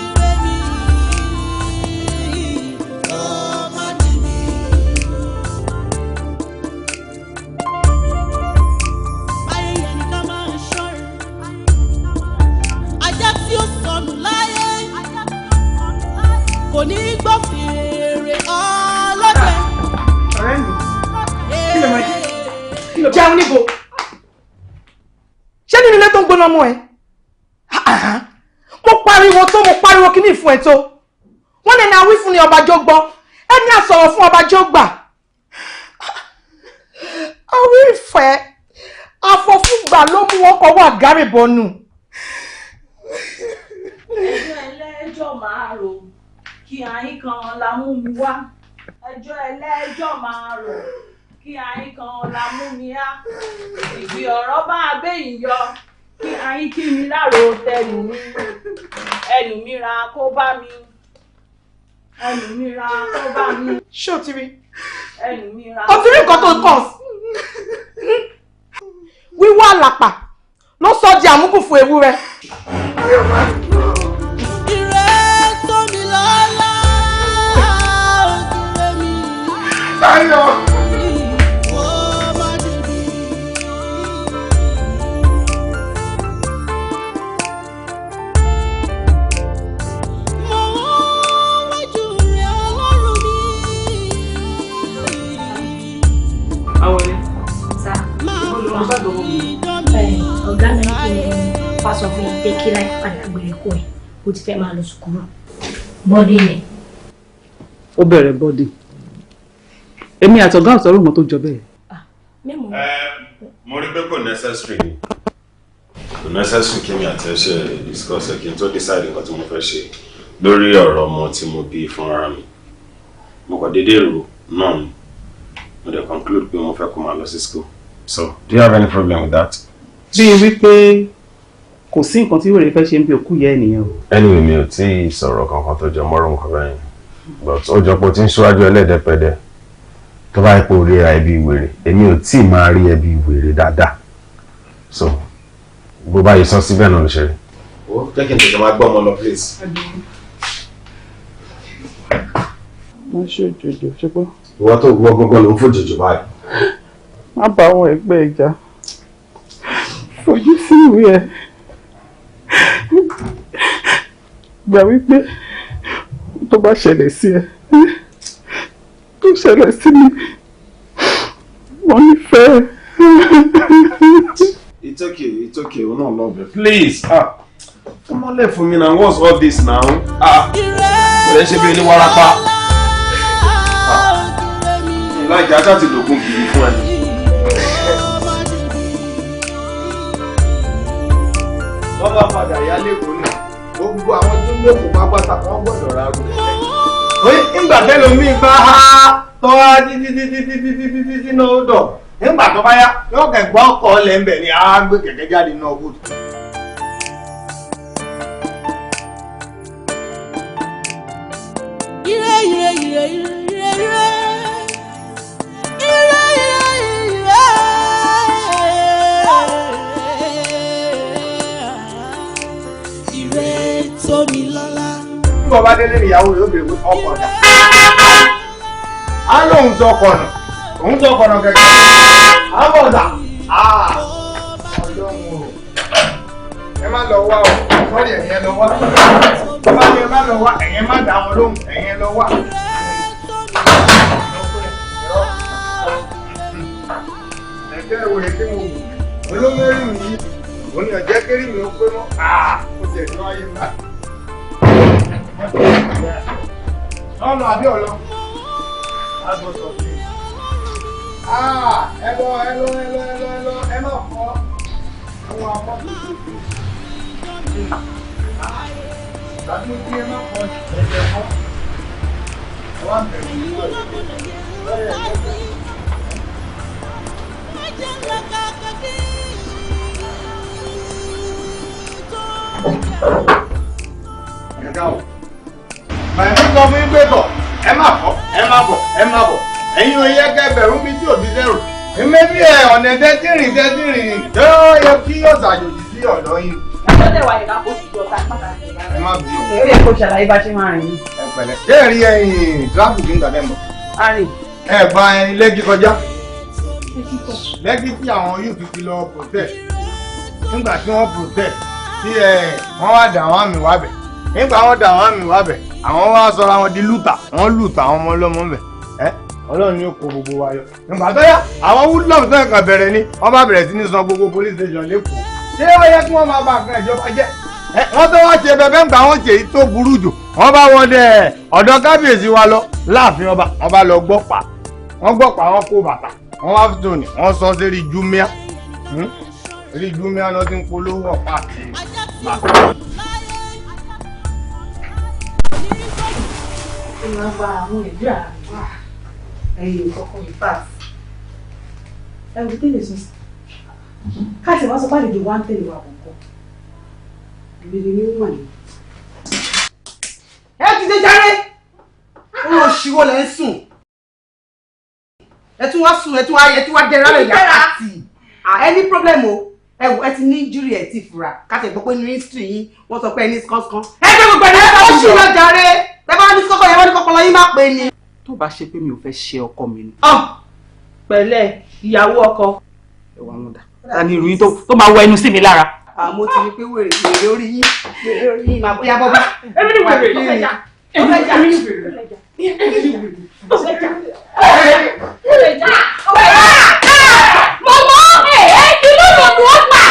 Ire mi kó má dé mi. Ayé yẹn ká máa ṣọ́ra. Ajá tí ó sọnù láyé kò ní gbọ́ fèrè ọlọ́dẹ.
Ọ̀rẹ́ mi, kí ló máa jẹ? Jẹun níbo? Ṣé nínú ilé tó ń gbóná mú ẹ? Mo pariwo tó, mo pariwo kíní fún ẹ tó. Wọ́n lè ní awí fún ni ọba jó gbọ́, ẹni àsọ̀rọ̀ fún ọba jó gbà. Awí ìfẹ́, àfọ̀fúngbà ló mú wọn kọ́wọ́ àgárìbọnù.
Ẹjọ́ ẹlẹ́jọ́ máa rò kí àyín kan la mú mi wá. Ẹjọ́ ẹlẹ́jọ́ máa rò kí àyín kan la mú mi á. Ìgbì ọ̀rọ̀ bá abẹ́yìn yọ kí àyín kí mi láàrò tẹnu mi. Ẹnu mi ra kó bá mi. Ẹnu mi ra kó bá mi.
Ṣé o ti rí?
Ẹnu mi ra.
O ti rí nǹkan tó kàn sí. Wíwá àlàpà ló sọ di àmúkù fún ewúrẹ́.
Ire tó mi lọ́lá, ire mi.
Táyọ̀.
Kó má dé mi. Mo wájú rẹ̀ Ọlọ́run mi.
Àwọlé.
Ọ̀gá mi ní kí n wá sọ fún yín pé kí láì padà gbèrè kó ẹ̀ ó ti fẹ́ máa lọ sùkúrù bọ́dí ni.
Ó bẹ̀rẹ̀ bọ́dì. Èmi àtọ̀gá ọ̀sọ́rọ̀ mọ́ tó jọ bẹ́ẹ̀.
Mẹ́mọ̀
Mo rí pé kò necessary ni. Kò necessary kí mi àti ẹ ṣe discuss ẹ kí n tó decide nǹkan tí mo fẹ́ ṣe lórí ọ̀rọ̀ ọmọ tí mo bí fúnra mi. Mo kàn déédéé rò náà ni. Mo dẹ̀ conclude pé mo fẹ́ kó máa lọ sí school. So, do you have any problem with that?
Bíi wípé kò sí nǹkan tí wèrè fẹ́ ṣe ń bí òkú ìyá ènìyàn o.
Anyway, mi ò tí ì sọ̀rọ̀ kankan tó jọ mọ́rọ̀ nǹkan bẹ́yẹn. But ó jọ pé o ti ń ṣíwájú ẹlẹ́dẹ̀pẹ̀dẹ̀. Tó bá yẹ pé o ríra ẹbí wèrè, èmi ò tí ì máa rí ẹbí wèrè dáadáa. So, bó bá yẹ sọ síbẹ̀ náà ló ṣe rí. Ó jẹ́ kí n tètè máa gbọ́ ọmọ lọ, please.
Má ṣe òjòjò ṣùgbọ́n.
Ìwọ tó gbọ́ gbọ́gbọ́ ló ń fòjòjò báyìí.
Má bá àwọn ẹgbẹ́ ìjà. Fojú sí ìwé ẹ̀. Gbà wípé tó bá ṣẹlẹ̀ sí ẹ, tó ṣẹlẹ̀ sí mi, mo nífẹ̀ẹ́.
It's okay, we're not love it. Please, come on, left for me now. What's all this now? Kò lè ṣe bí ilé warapa. Ìlàjà ajá ti lògùn kiri fún ẹ.
Wọ́n bá padà yá lẹ́kọ̀ọ́ náà. Gbogbo àwọn tó ń lẹ́kọ̀ọ́ pápátá wọ́n gbọ́dọ̀ ra rú ẹ̀. Nígbà tẹ́lómi bá há tọ́ á títí títí títí títí títí náà ó dọ̀. Nígbà tó bá yá yóò kẹ̀gbọ́ ọkọ̀ ọ̀lẹ̀ ń bẹ̀ ni á gbé kẹ̀kẹ́ jáde náà kó.
Ire ire ire ire ire ire ire ire ire tómi lọ́lá.
Nígbà bá délé ìyàwó yóò bèrè pé ọkọ̀ dà. Á lóun sọ ọkọ̀ nù. Òun sọ ọkọ̀ nù kẹ̀kẹ́. Á bọ̀ dà. Ọlọ́run o. Ẹ má lọ wá o. Sọ́ọ̀rì ẹ̀yẹn lọ wá. Bàbá mi ẹ má lọ wá. Ẹ̀yẹn má dà wọn lóhùn. Ẹ̀yẹn lọ wá. Ẹ̀jẹ̀ ìwòye tí mo wù. Olómẹ́rì mi yìí. Òun ni ọ̀jẹ́ kéré mi ó pé mọ́. Ó ti ẹ̀dùn ayé mi. Ọlọ àbí ọlọ? Agbọ̀ sọ fún mi. Ẹ lọ ẹ lọ ẹ lọ ẹ lọ ẹ lọ ẹ má fọ́. Àwọn afọ́ tó tó tó. Tàbí ó kí ẹ má fọ́ ẹ̀jẹ̀ fọ́. Ẹ wá bẹ̀rù ní ọ̀rọ̀. Ẹ̀ka o. Bàbá sọ fún yín pé bọ̀, ẹ má fọ́, ẹ má bọ̀, ẹ má bọ̀. Ẹ̀yin ò yẹ kẹ́ bẹ̀rù mi tí òbí zẹ́rù. Mẹ́bí ẹ̀ ọ̀nà tẹ́tìrìn tó yẹ kí yóò ṣàjòjì sí ọ̀dọ̀ yín.
Ẹjọ́ tẹ̀ wá ìka kó sì jọ ta pàtàkì.
Ẹ má bínú.
Ó yẹ kó ṣàlàyé bá ṣe máa rìn ní.
Ẹ pẹ̀lẹ́. Ṣé ẹ rí ẹyin tíráfíkì ń gbàdẹ́ mọ̀?
A rìn.
Ẹ gba ẹyin Lẹ́kí kọjá. Lẹ́kí tí àwọn youth ti lọ protest. Nígbà tí wọ́n protest, tí wọ́n wá dà wọ́n àmì wá bẹ̀. Nígbà wọ́n dà wọ́n àmì wá bẹ̀, àwọn wá sọra wọn di lútà, wọ́n lùtà àwọn ọmọ ọlọ́mọ bẹ̀. Ọlọ́run ni ó kó gbogbo wa yọ. Nígbà tó yá, àwọn woodlum tó ẹ̀kan bẹ̀rẹ̀ ni wọ́n bá bẹ̀rẹ̀ sí ní san gbogbo police station lẹ́kọ̀ọ́. Ṣé ó yẹ kí wọ́n máa bá nǹkan ìjọba jẹ́? Wọ́n tó wá ṣe bẹbẹ́ ń gbà wọ́n ṣe èyí tó burú jù. Wọ́n bá wọn dẹ̀ ọ̀dọ̀ kábíyèsí wa lọ láàfin ọba. Wọ́n bá lọ gbọ́ pa. Wọ́n gbọ́ pa, wọ́n kó bàtà. Wọ́n wá tún ní wọ́n sọ sí rí Jumia. Rí Jumia lọ ti ń polówó ọ̀pá àti bàtà.
Ẹyin kọkọ in fact ẹ wò tẹ́lẹ̀ sùn sí káàtì wá sọ pé àlejò wa ń tẹ̀lé wa kọ̀ọ̀kan ìrèlè ni ó wà ní.
Ẹ ti dé járe, ó lọ ṣíwọ́ lẹ́ ń sùn, ẹ tún wá sùn, ẹ tún wá dẹrẹ́ rẹ̀ yá káàtì. Ẹ ní problem o, ẹ wò ẹ ti ní injury ẹ ti fura káàtì gbọ́ pé ní history yín wọ́n sọ pé ẹ ní skọ́skọ́. Ẹ gbé gbogbo ẹ̀ ó ṣì lọ jàre, ẹ bá ní skọ́kọ́ yẹn wọ́n ní kọ́kọ́ lọ yín má pé ni.
Tó bá ṣe pé mi ò fẹ́ ṣe ọkọ mi ni.
Pẹ̀lẹ́ ìyàwó ọkọ.
Ẹ wà wọn dà. Ta ni ìròyìn tó máa wọ ẹnu sí mi lára?
Àmọ́ ti rí pé wèrè wèrè orí yín wèrè orí yín máa bóyá bọ́bá.
Èmi ni wèrè tó fẹ́ jà. Èmi ni wèrè tó fẹ́ jà.
Èmi ni wèrè tó fẹ́ jà. Mọ̀mọ́ ẹ̀ kí ló lò lù ọ́ pa?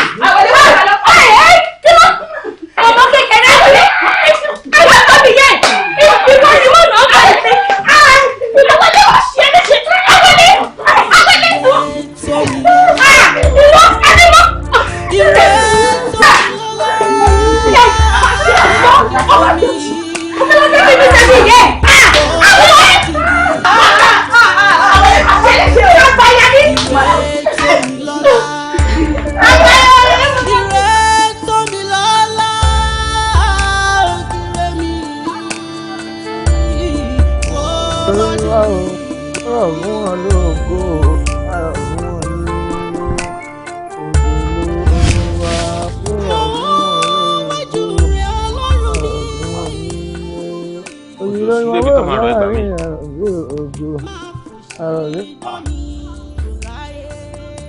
Ẹ̀ kí ló ọmọ kékeré ẹ̀ wọ́n tóbi yẹn ìwọ ìwọ náà bá ẹ̀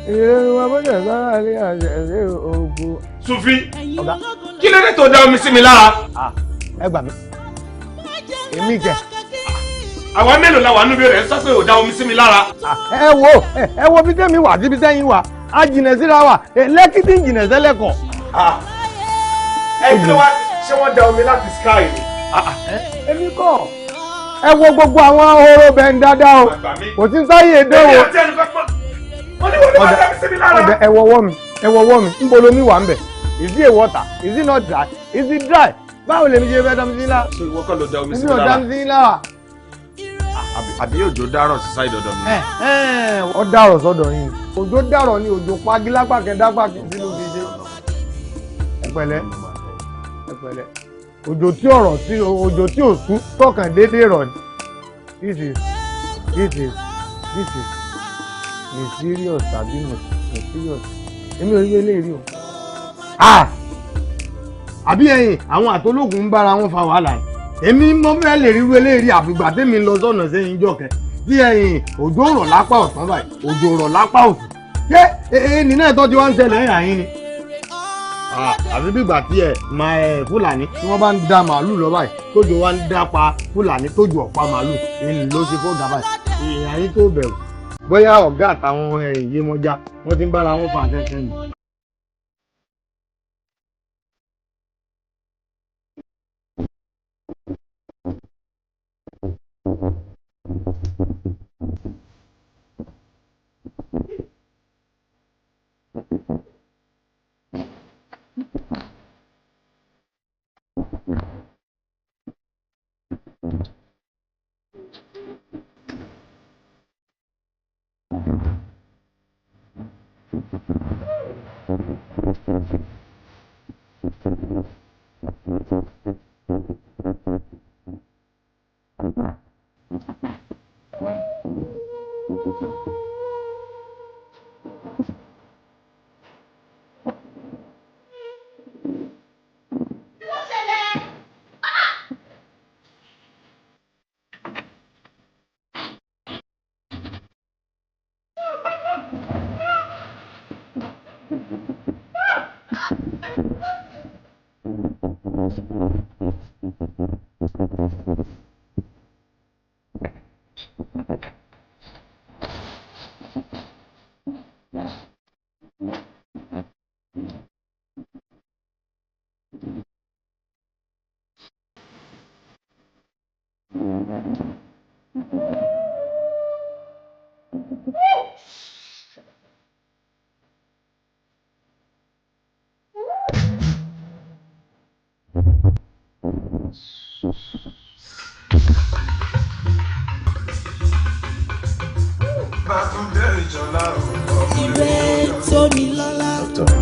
Ìrẹ́nu abọ́jà sára ilé àṣẹ ògo.
Sufi, kí ló dé tó da omi sí mi lára?
Ẹ gbà mí. Èmi kẹ.
Àwa mélòó la wà níbi rẹ̀ sọ pé ò da omi sí mi lára?
Ẹ wo bí tẹ́mi wà síbi sẹ́yìn wà, á jìnà síra wa, Lẹ́kí tí ń jìnà sẹ́lẹ̀kọ̀.
Ẹ kí ló wá ṣé wọ́n da omi láti sky ni?
Èmi kọ́. Ẹ wo gbogbo àwọn ahoro bẹ̀ ń dáadáa o, kò sí sáyé dánwò. Ọ̀dà ẹ wọwọ́ mi, ẹ wọwọ́ mi, ń bolo mi wà ń bẹ̀. Is it a water? Is it not dry? Is it dry? Báwo lèmi ṣe fẹ́ dá mi sí lára?
So ìwọ kọ́ ló da omi sí
Èmi
mi
ò dá
lára?
mi sí lára.
Àbí òjò dárọ̀ sí sáìdì ọ̀dọ̀ mi?
Ó dàrọ̀ sọ́dọ̀ yín. Òjò dàrọ̀ ni òjò pagilápàkẹ́ dápàkẹ́ sínú fi ṣe. Ẹ pẹ̀lẹ́, ẹ pẹ̀lẹ́. Òjò tí ọ̀rọ̀ tí òjò tí ò sú tọkàn déédéé rọ̀ ni. This is this is this is mysterious tàbí mysterious. Èmi ò rí eléyìí rí o. Ah! Àbí ẹ̀yin àwọn àtológun ń bára wọn fa wàhálà yìí. Èmi mo fẹ́ lè rí eléyìí rí àfìgbà tèmi lọ sọ́nà sẹ́yìn jọ̀kẹ́. Tí ẹ̀yin òjò rọ̀ lápá ọ̀tún báyìí, òjò rọ̀ lápá òsì. Ṣé ẹni náà tó ti wá ń ṣẹlẹ̀ ẹ̀yà yín ni? Àfi bígbà tí ẹ máa ẹ Fúlàní tí wọ́n bá ń da màálù lọ báyìí, tójò wá ń dá pa Fúlàní tójò ọ̀pá màálù, èyí ló ṣe fọ́gà báyìí. Ìyá yín tó bẹ̀rù. Bóyá ọ̀gá àtàwọn ẹ̀yìn Yemọja wọ́n ti ń bára wọn fà kẹ́kẹ́ nù.
Ire tó ní lọ́lá.
Doctor,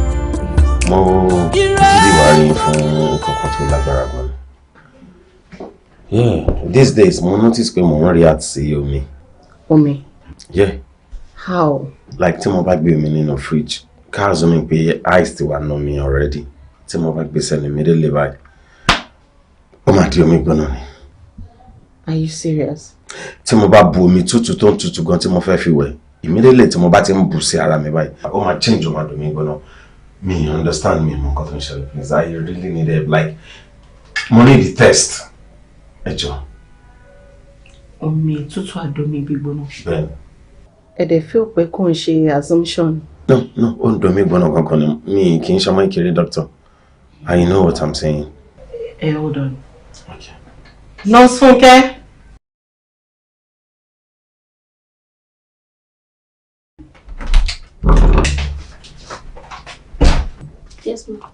mo dídí wá rí fún nǹkan kan tó lágbára gan. Yeah, these days mo notice pé mo ń react sí omi.
Omi.
Yeah,
How?
like tí mo bá gbé omi nínú fridge, ká assume pé ice ti wà nínú omi already. Tí mo bá gbé sẹ́nu immediately báyìí, ó máa di omi gbóná ni.
Are you serious?
Tí mo bá bu omi tútù tó ń tutù gan tí mo fẹ́ fi wẹ̀, immediately tí mo bá ti ń bù sí ara mi báyìí, ó máa change, ó máa dùn mí gbóná. Mi understand, mi mọ nǹkan tó ń ṣẹlẹ̀, please, I really need help, like mo need the test. Ẹ jọ̀ọ́.
Omi tútù àdomi gbígbóná.
Bẹ́ẹ̀ni.
Ẹ dẹ̀ feel pé kò ń ṣe assumption.
No, ó ń dùn mí gbóná gangan ni, mi kì í ṣọmọ ìkéré, doctor. I know what I'm saying.
Ẹ hold on. Okay. Nurse Funke.
Yes, ma'am.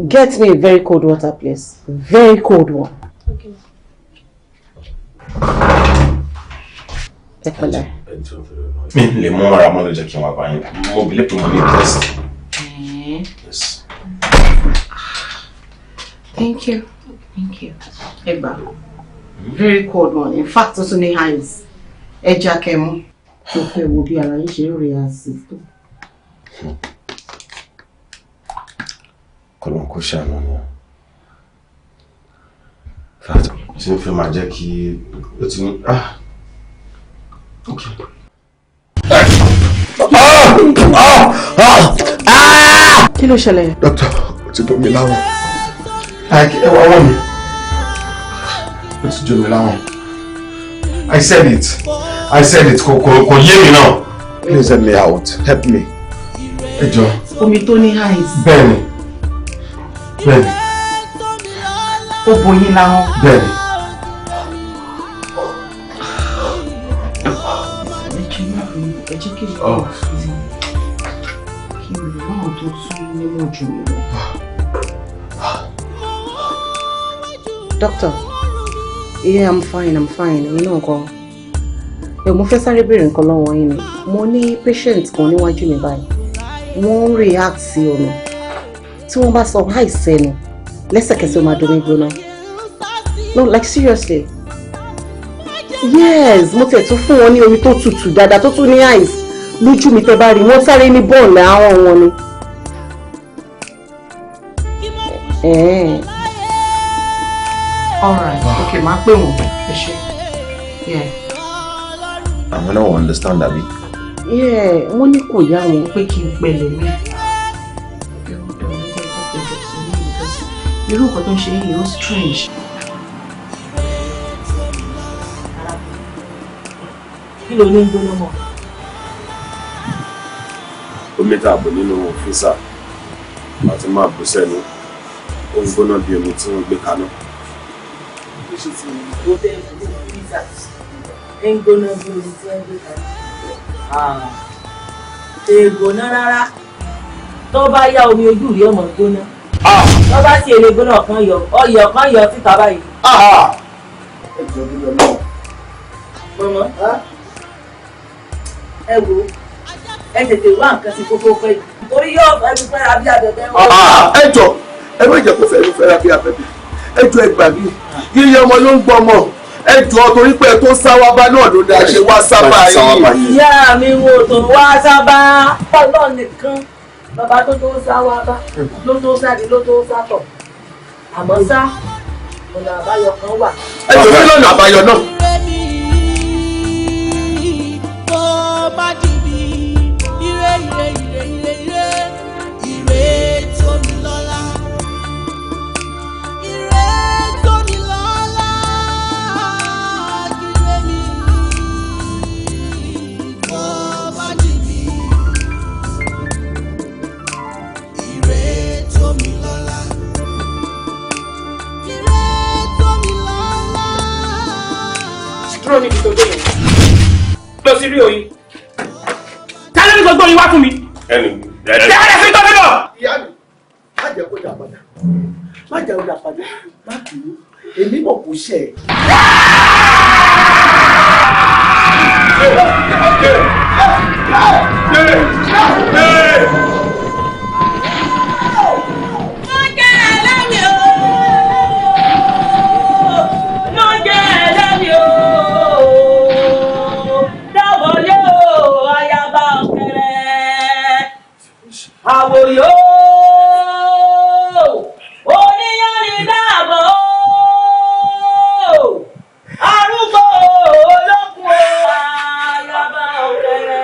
Get me a very cold water, please. Very cold one.
Okay, ma'am.
Ẹ pẹ̀lẹ́.
Mi lè mú ara mọ́ ló jẹ́ kí n wá bá yín. Mo believe pé mo ní test. Yes.
Thank you. Thank you. Ẹ gbà. Very cold one. In fact, ó tún ní ice. Ẹja kẹmú. Mo fẹ́ wo bí ara yín ṣe ń react sí tó.
Kọ́lọ́n kó ṣàánú ni. Fact, tí n fẹ́ máa jẹ́ kí ó ti ní. Ah! Okay. Ah! Ah!
Kí ló ṣẹlẹ̀?
Doctor, ó ti bomi láwọn. Like, ẹ wá wọ́n mi. Ó ti jó mi láwọn. I said it. I said it. Kò yé mi náà. Please help me out. Help me. Ẹ jọ̀ọ́.
Omi tó ní ice.
Bẹ́ẹ̀ni. Bẹ́ẹ̀ni.
Ó boyin láwọn.
Bẹ́ẹ̀ni.
Ẹ jẹ́ kí n lọ kí n lè máa tó tún mímọ̀ jù mí lọ. Doctor, yeah, I'm fine, I'm fine. Èmi náà kọ́. Mo fẹ́ sáré béèrè nǹkan lọ́wọ́ yín ni. Mo ní patient kan níwájú mi báyìí. Wọ́n ń react sí omi. Tí wọ́n bá sọ àìsẹ́nu, lẹ́sẹ̀kẹsẹ̀ ó máa domi gbóná. No, like seriously. Yes, mo tiẹ̀ tún fún wọn ní omi tó tutù dáadáa tó tún ní ice. Lójú mi tẹ́ bá rí, wọ́n sáré ní bọ́ọ̀lù àwọn wọn ni. All right, okay, máa pè wọ́n. Ẹ ṣé. Yeah.
Àwọn náà wọ́n understand àbí?
Yeah, wọ́n ní kò yá wọn pé kí n pẹ̀lẹ́ mi. Irú nǹkan tó ń ṣe yìí ó strange.
Kí ló ní ń gbóná mọ́?
Omi tá a bò nínú físà àti máa bù sẹ́nu, ó ń gbóná bí omi tí wọ́n gbé kaná.
Bó ṣe ti rìn tó tẹ́ ìlú físà ń gbóná bí omi tí wọ́n gbé kaná. Ègbóná rárá, tó bá yá omi ojú rí ọmọ gbóná. Tó bá sì èlé gbóná kan yọ, ọyọ kan yọ síta báyìí.
Ẹ jọ bí lọ náà.
Mọ̀mọ́, ẹ wo, ẹ tètè wá nǹkan sí kókó pé torí yóò fẹ́nu fẹ́ra bí abẹ́bẹ́ wọ́n.
Ẹ jọ, ẹ má jẹ́ kó fẹ́nu fẹ́ra bí abẹ́bẹ́. Ẹ jọ, ẹ gbà mí. Yíyẹ ọmọ ló ń gbọ́ ọmọ. Ẹ jọ, torí pé ẹ tó sáwá bá náà ló dáa ṣe wá sábà yìí.
Ìyá mi wo tó wá sábà. Ọlọ́run nìkan bàbá tó tó sáwá bá ló tó sáde ló tó sátọ̀. Àmọ́ sá, ọ̀nà àbáyọ kan wà.
Ẹ jọ, kí lọ́nà àbáyọ náà?
Má dìbì ire ire ire ire ire ire tómi lọ́lá ire tómi lọ́lá ire mi kó má dìbì ire tómi lọ́lá ire tómi lọ́lá.
Dúró níbi tó dé yẹn. Lọ sí rí oyin. Tálẹ́ ní gbogbo oyin wá fún mi.
Ẹnu.
Tálẹ́ sí gbogbo náà.
Ìyá mi, má jẹ́ kó dà padà. Má jẹ́ kó dà padà. Má bínú. Èmi mọ̀ kó ṣe é.
Àwòyó oníyanrìn dáàbò arúgbó olókùn ayaba ọ̀kẹ́rẹ́.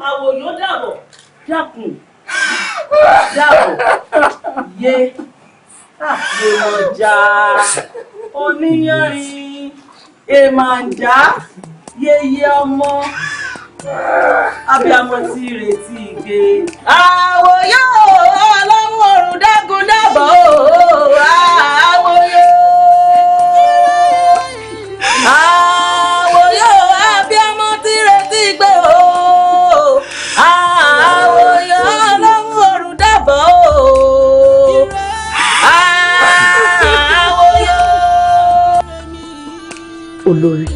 Àwòyó dàbọ̀ dákun dàbọ̀ yé àpèmọ̀já oníyanrìn èmàǹjá yeye ọmọ abiyamọ tí retí ìgbé. Àwòyó ọlọ́run ọ̀run dágun dábọ̀ àwòyó. Àwòyó abiyamọ tí retí ìgbé o. Àwòyó ọlọ́run ọ̀run dábọ̀ àwòyó.
Olórí,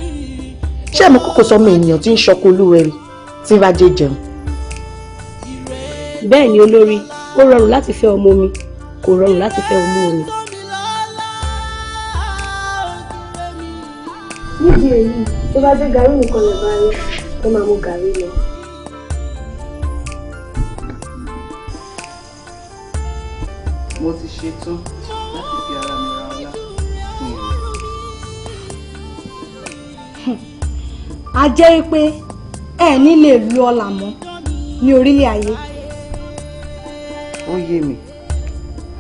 ṣé mo kókò sọmọ ènìyàn tí ń ṣọkọ olúwẹ̀rí tí ń rájẹ jẹun?
Bẹ́ẹ̀ ni olórí, ó rọrùn láti fẹ́ ọmọ mi, kò rọrùn láti fẹ́ olú omi. Nídìí èyí, tó bá dé gàrí nìkan lè bá rí, ó máa mú gàrí lọ.
Mo ti ṣetán láti fi ara mi ra ọlá fún ìrìn.
A jẹ́ pé ẹ ní lè lu ọlà mọ́
ní orílẹ̀ ayé.
Ó yé mi,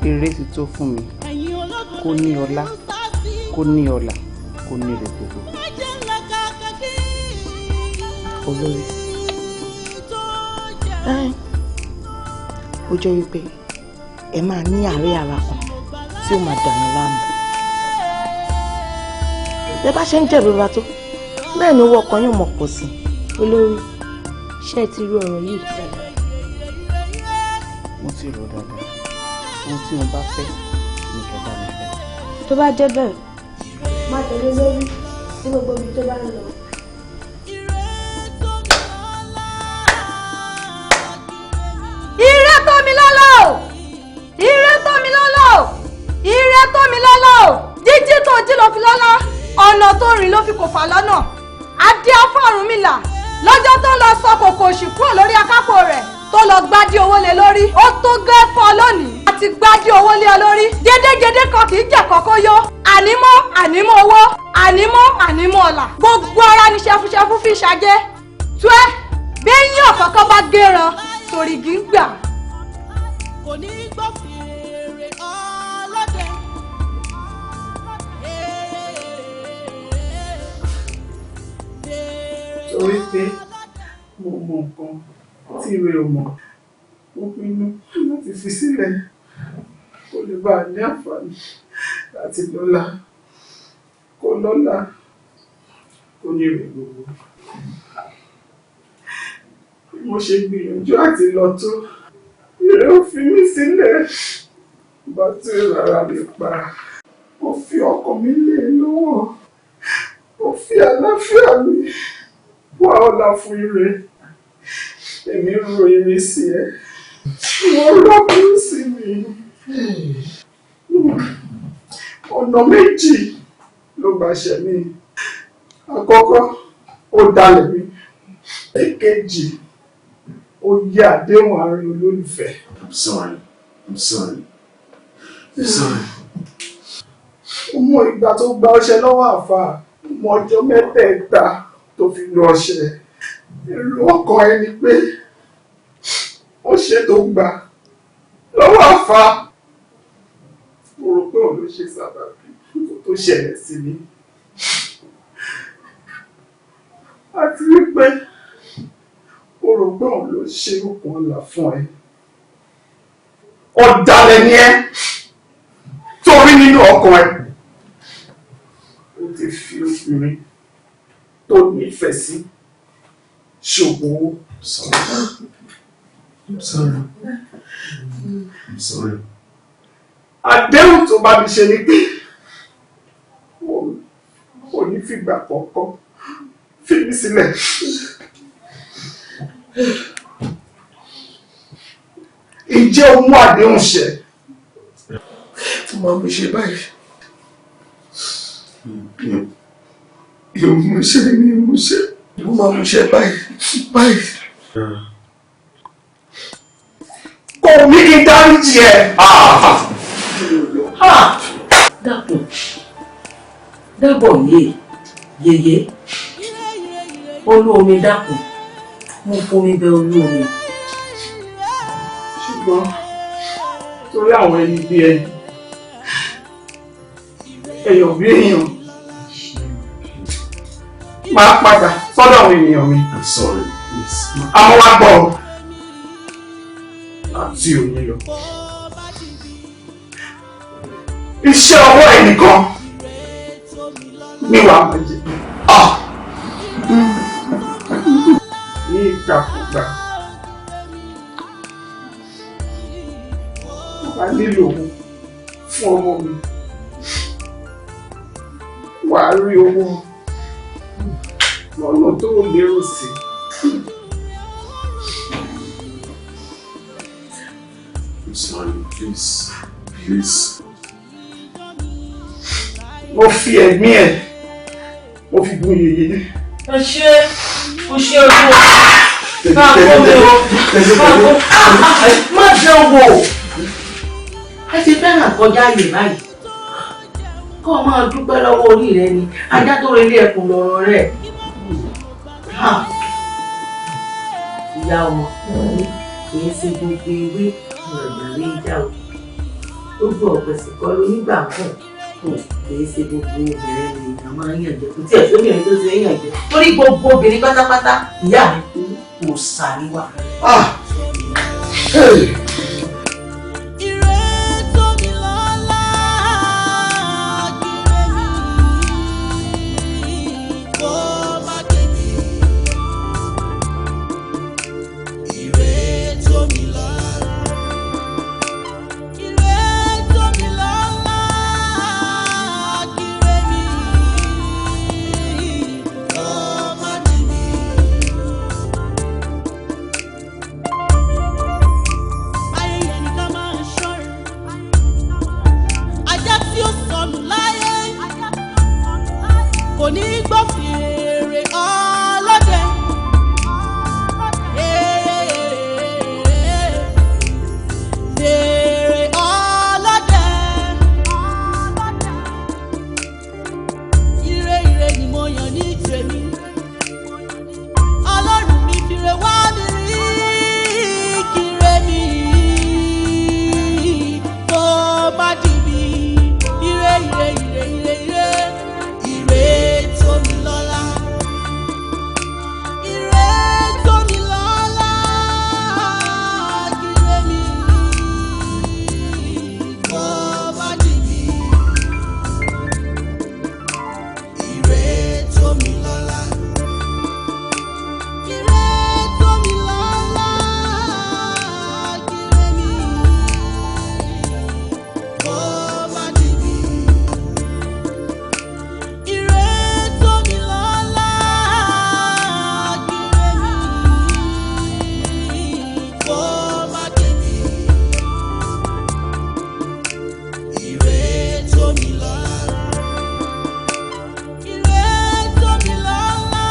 ire ti tó fún mi, kó ní ọlá, kó ní ọlà, kó ní ire gbogbo.
Olórí, ó jẹ́ wípé ẹ máa ní àárẹ̀ ara kan tí ó máa dà yín láàmú. Bẹ́ẹ̀ bá ṣe ń jẹ̀rora tó, bẹ́ẹ̀ ni owó ọkàn yóò mọ̀ pọ̀ sí.
Olórí, ṣé ẹ ti rí ọ̀rọ̀ yìí dáadáa?
Mo ti rò dáadáa, ohun tí mo bá fẹ́ ni kẹ́ bá mi fẹ́.
Tó bá jẹ́ bẹ́ẹ̀, má tẹ̀lé lórí ní gbogbo ibi tó bá ń lọ.
Ire tó mi lọ́lọ́ o! Ire tó mi lọ́lọ́ o! Ire tó mi lọ́lọ́ o! Jíjí tó jí ló fi lọ́lá, ọ̀nà tó rìn ló fi kò fà lọ́nà. Adé afọ́rùnmìlà lọ́jọ́ tó lọ sọ kòkò òṣì kúrò lórí akápò rẹ̀ tó lọ gbádìí owó lé lórí. Ó tó gẹ́ fọ́ lónìí àti gbádìí owó lé ọ lórí. Gédégédé kan kì í jẹ̀ kọ́kọ́ yó. Ànímọ́ ànímọ́ owó, ànímọ́ ànímọ́ ọ̀la. Gbogbo ara ni ṣẹfuṣẹfu fi ṣàjẹ́. Tuẹ́ bẹ́yìn ọ̀kọ̀ọ̀kan bá gẹ́ran torí kì í gbà.
Kò ní gbọ́ fèrè ọlọ́dẹ.
Torí pé mo mọ nǹkan tí ìwé ò mọ̀, mo pinnu láti fi sílẹ̀ kó lè bá a ní àǹfààní láti lọ́lá, kó lọ́lá, kó ní èrè gbogbo. Bí mo ṣe gbìyànjú àti lọ tó, ire ò fi mí sílẹ̀, bá tó rárá mi pa. Mo fi ọkàn mi lé e lọ́wọ́, mo fi àlàáfíà mi wá ọlá fún ire. Èmi ro ire sí ẹ, wọ́n rọ́bù sí mi. Ọ̀nà méjì ló bá ṣẹ̀ mí. Àkọ́kọ́, ó dalẹ̀ mi. Èkejì, ó yí àdéhùn àárín olólùfẹ́.
I'm sorry. I'm sorry. I'm sorry.
Ó mọ ìgbà tó gba ọṣẹ lọ́wọ́ àáfàá, ó mọ ọjọ́ mẹ́tẹ̀ẹ̀ta tó fi lo ọṣẹ. Èrò ọkàn ẹ ni pé ọṣẹ tó gbà lọ́wọ́ àáfàá, mo rò pé òun ló ṣe sábàbí kó tó ṣẹlẹ̀ sí mi. Àti wípé ó rò pé òun ló ṣe okùn ọlà fún ẹ. Ọ̀dàlẹ̀ ni ẹ́, torí nínú ọkàn ẹ, ó ti fi obìnrin tó nífẹ̀ẹ́ sí ṣògùn owó.
I'm sorry. I'm sorry.
Àdéhùn tó bá mi ṣe ni pé ò ní fìgbà kọ̀ọ̀kan fi mí sílẹ̀. Ǹjẹ́ o mú àdéhùn ṣẹ?
Mo máa mú ṣe báyìí. Yóò mú ṣe ní mú ṣe. Mo máa mú ṣe báyìí báyìí.
Kò ní kí n dáríjì ẹ.
Dákun, dábọ̀ yé yèyé, olú omi dákun, mo fomi bẹ olú omi.
Ṣùgbọ́n torí àwọn ẹni bí ẹni, èèyàn bí èèyàn, máa padà sọ́dọ̀ àwọn ènìyàn mi.
I'm sorry, please.
Àwọn wa gbọ́ ọ láti òní lọ. Iṣẹ́ ọwọ́ ẹnìkan ní wàá máa jẹ. Ní ìgbàkúgbà tó bá nílò owó fún ọmọ mi, wàá rí owó lọ́nà tó lérò sí.
I'm sorry, please, please.
Mo fi ẹ̀mí ẹ̀, mo fi gún yeye.
Ẹ ṣe, o ṣe ojú o. Máa kó mi o, máa kó. Má dán wò. A ti fẹ́ràn kọjá àyè báyìí. Kó o máa dúpẹ́ lọ́wọ́ orí rẹ ni, ajá tó relé ẹkùn lọ̀rọ̀ rẹ̀. Ìyá ọmọ, kì í ṣe gbogbo ewé ìrọ̀lẹ́ ìjà o. Gbogbo ọ̀pẹ sì kọ́ ló nígbà kan. Kì í ṣe gbogbo obìnrin ni èèyàn máa ń yàn jẹ. Kò tí ẹ̀ sóbìnrin tó ṣe é yàn jẹ. Torí gbogbo obìnrin pátápátá, ìyá mi kò sàríwá.
Kò ní gbọ́ fèrè ọlọ́dẹ. Fèrè ọlọ́dẹ. Ire ire ni mo yàn ní tèmi. Ọlọ́run mi fìrè wá mi rí kíre mi. Kó má dìbì. Ire ire ire ire ire. Ire tó mi lọ́lá. Ire tó mi lọ́lá. Kíre mi. Kó má dìbì. Ire tó mi lọ́lá. Ire tó mi lọ́lá. Kíre mi. Kó má dìbì. Ire tó mi lọ́lá, kíre mi, kó má dìbì. Ire tó mi lọ́lá. Ire tó mi lọ́lá,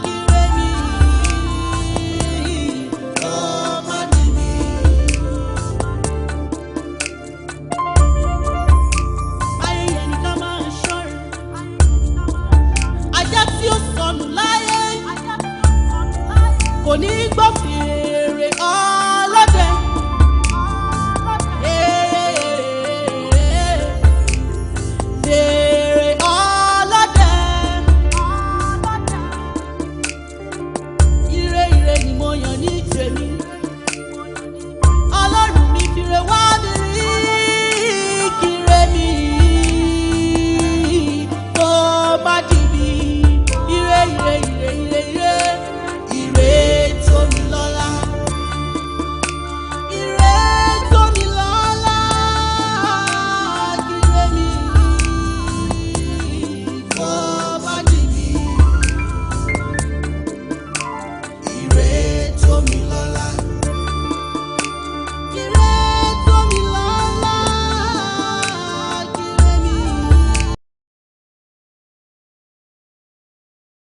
kíre mi, kó má dìbì. Ayẹyẹ nìkan máa ń ṣọ́rin. Ajá tí ó sọnù láyé kò ní gbọ́ fèrè ọlọ́dẹ. Fèrè ọlọ́dẹ. Ire ire ni mo yàn ní tèmi. Ọlọ́run mi fìrè wá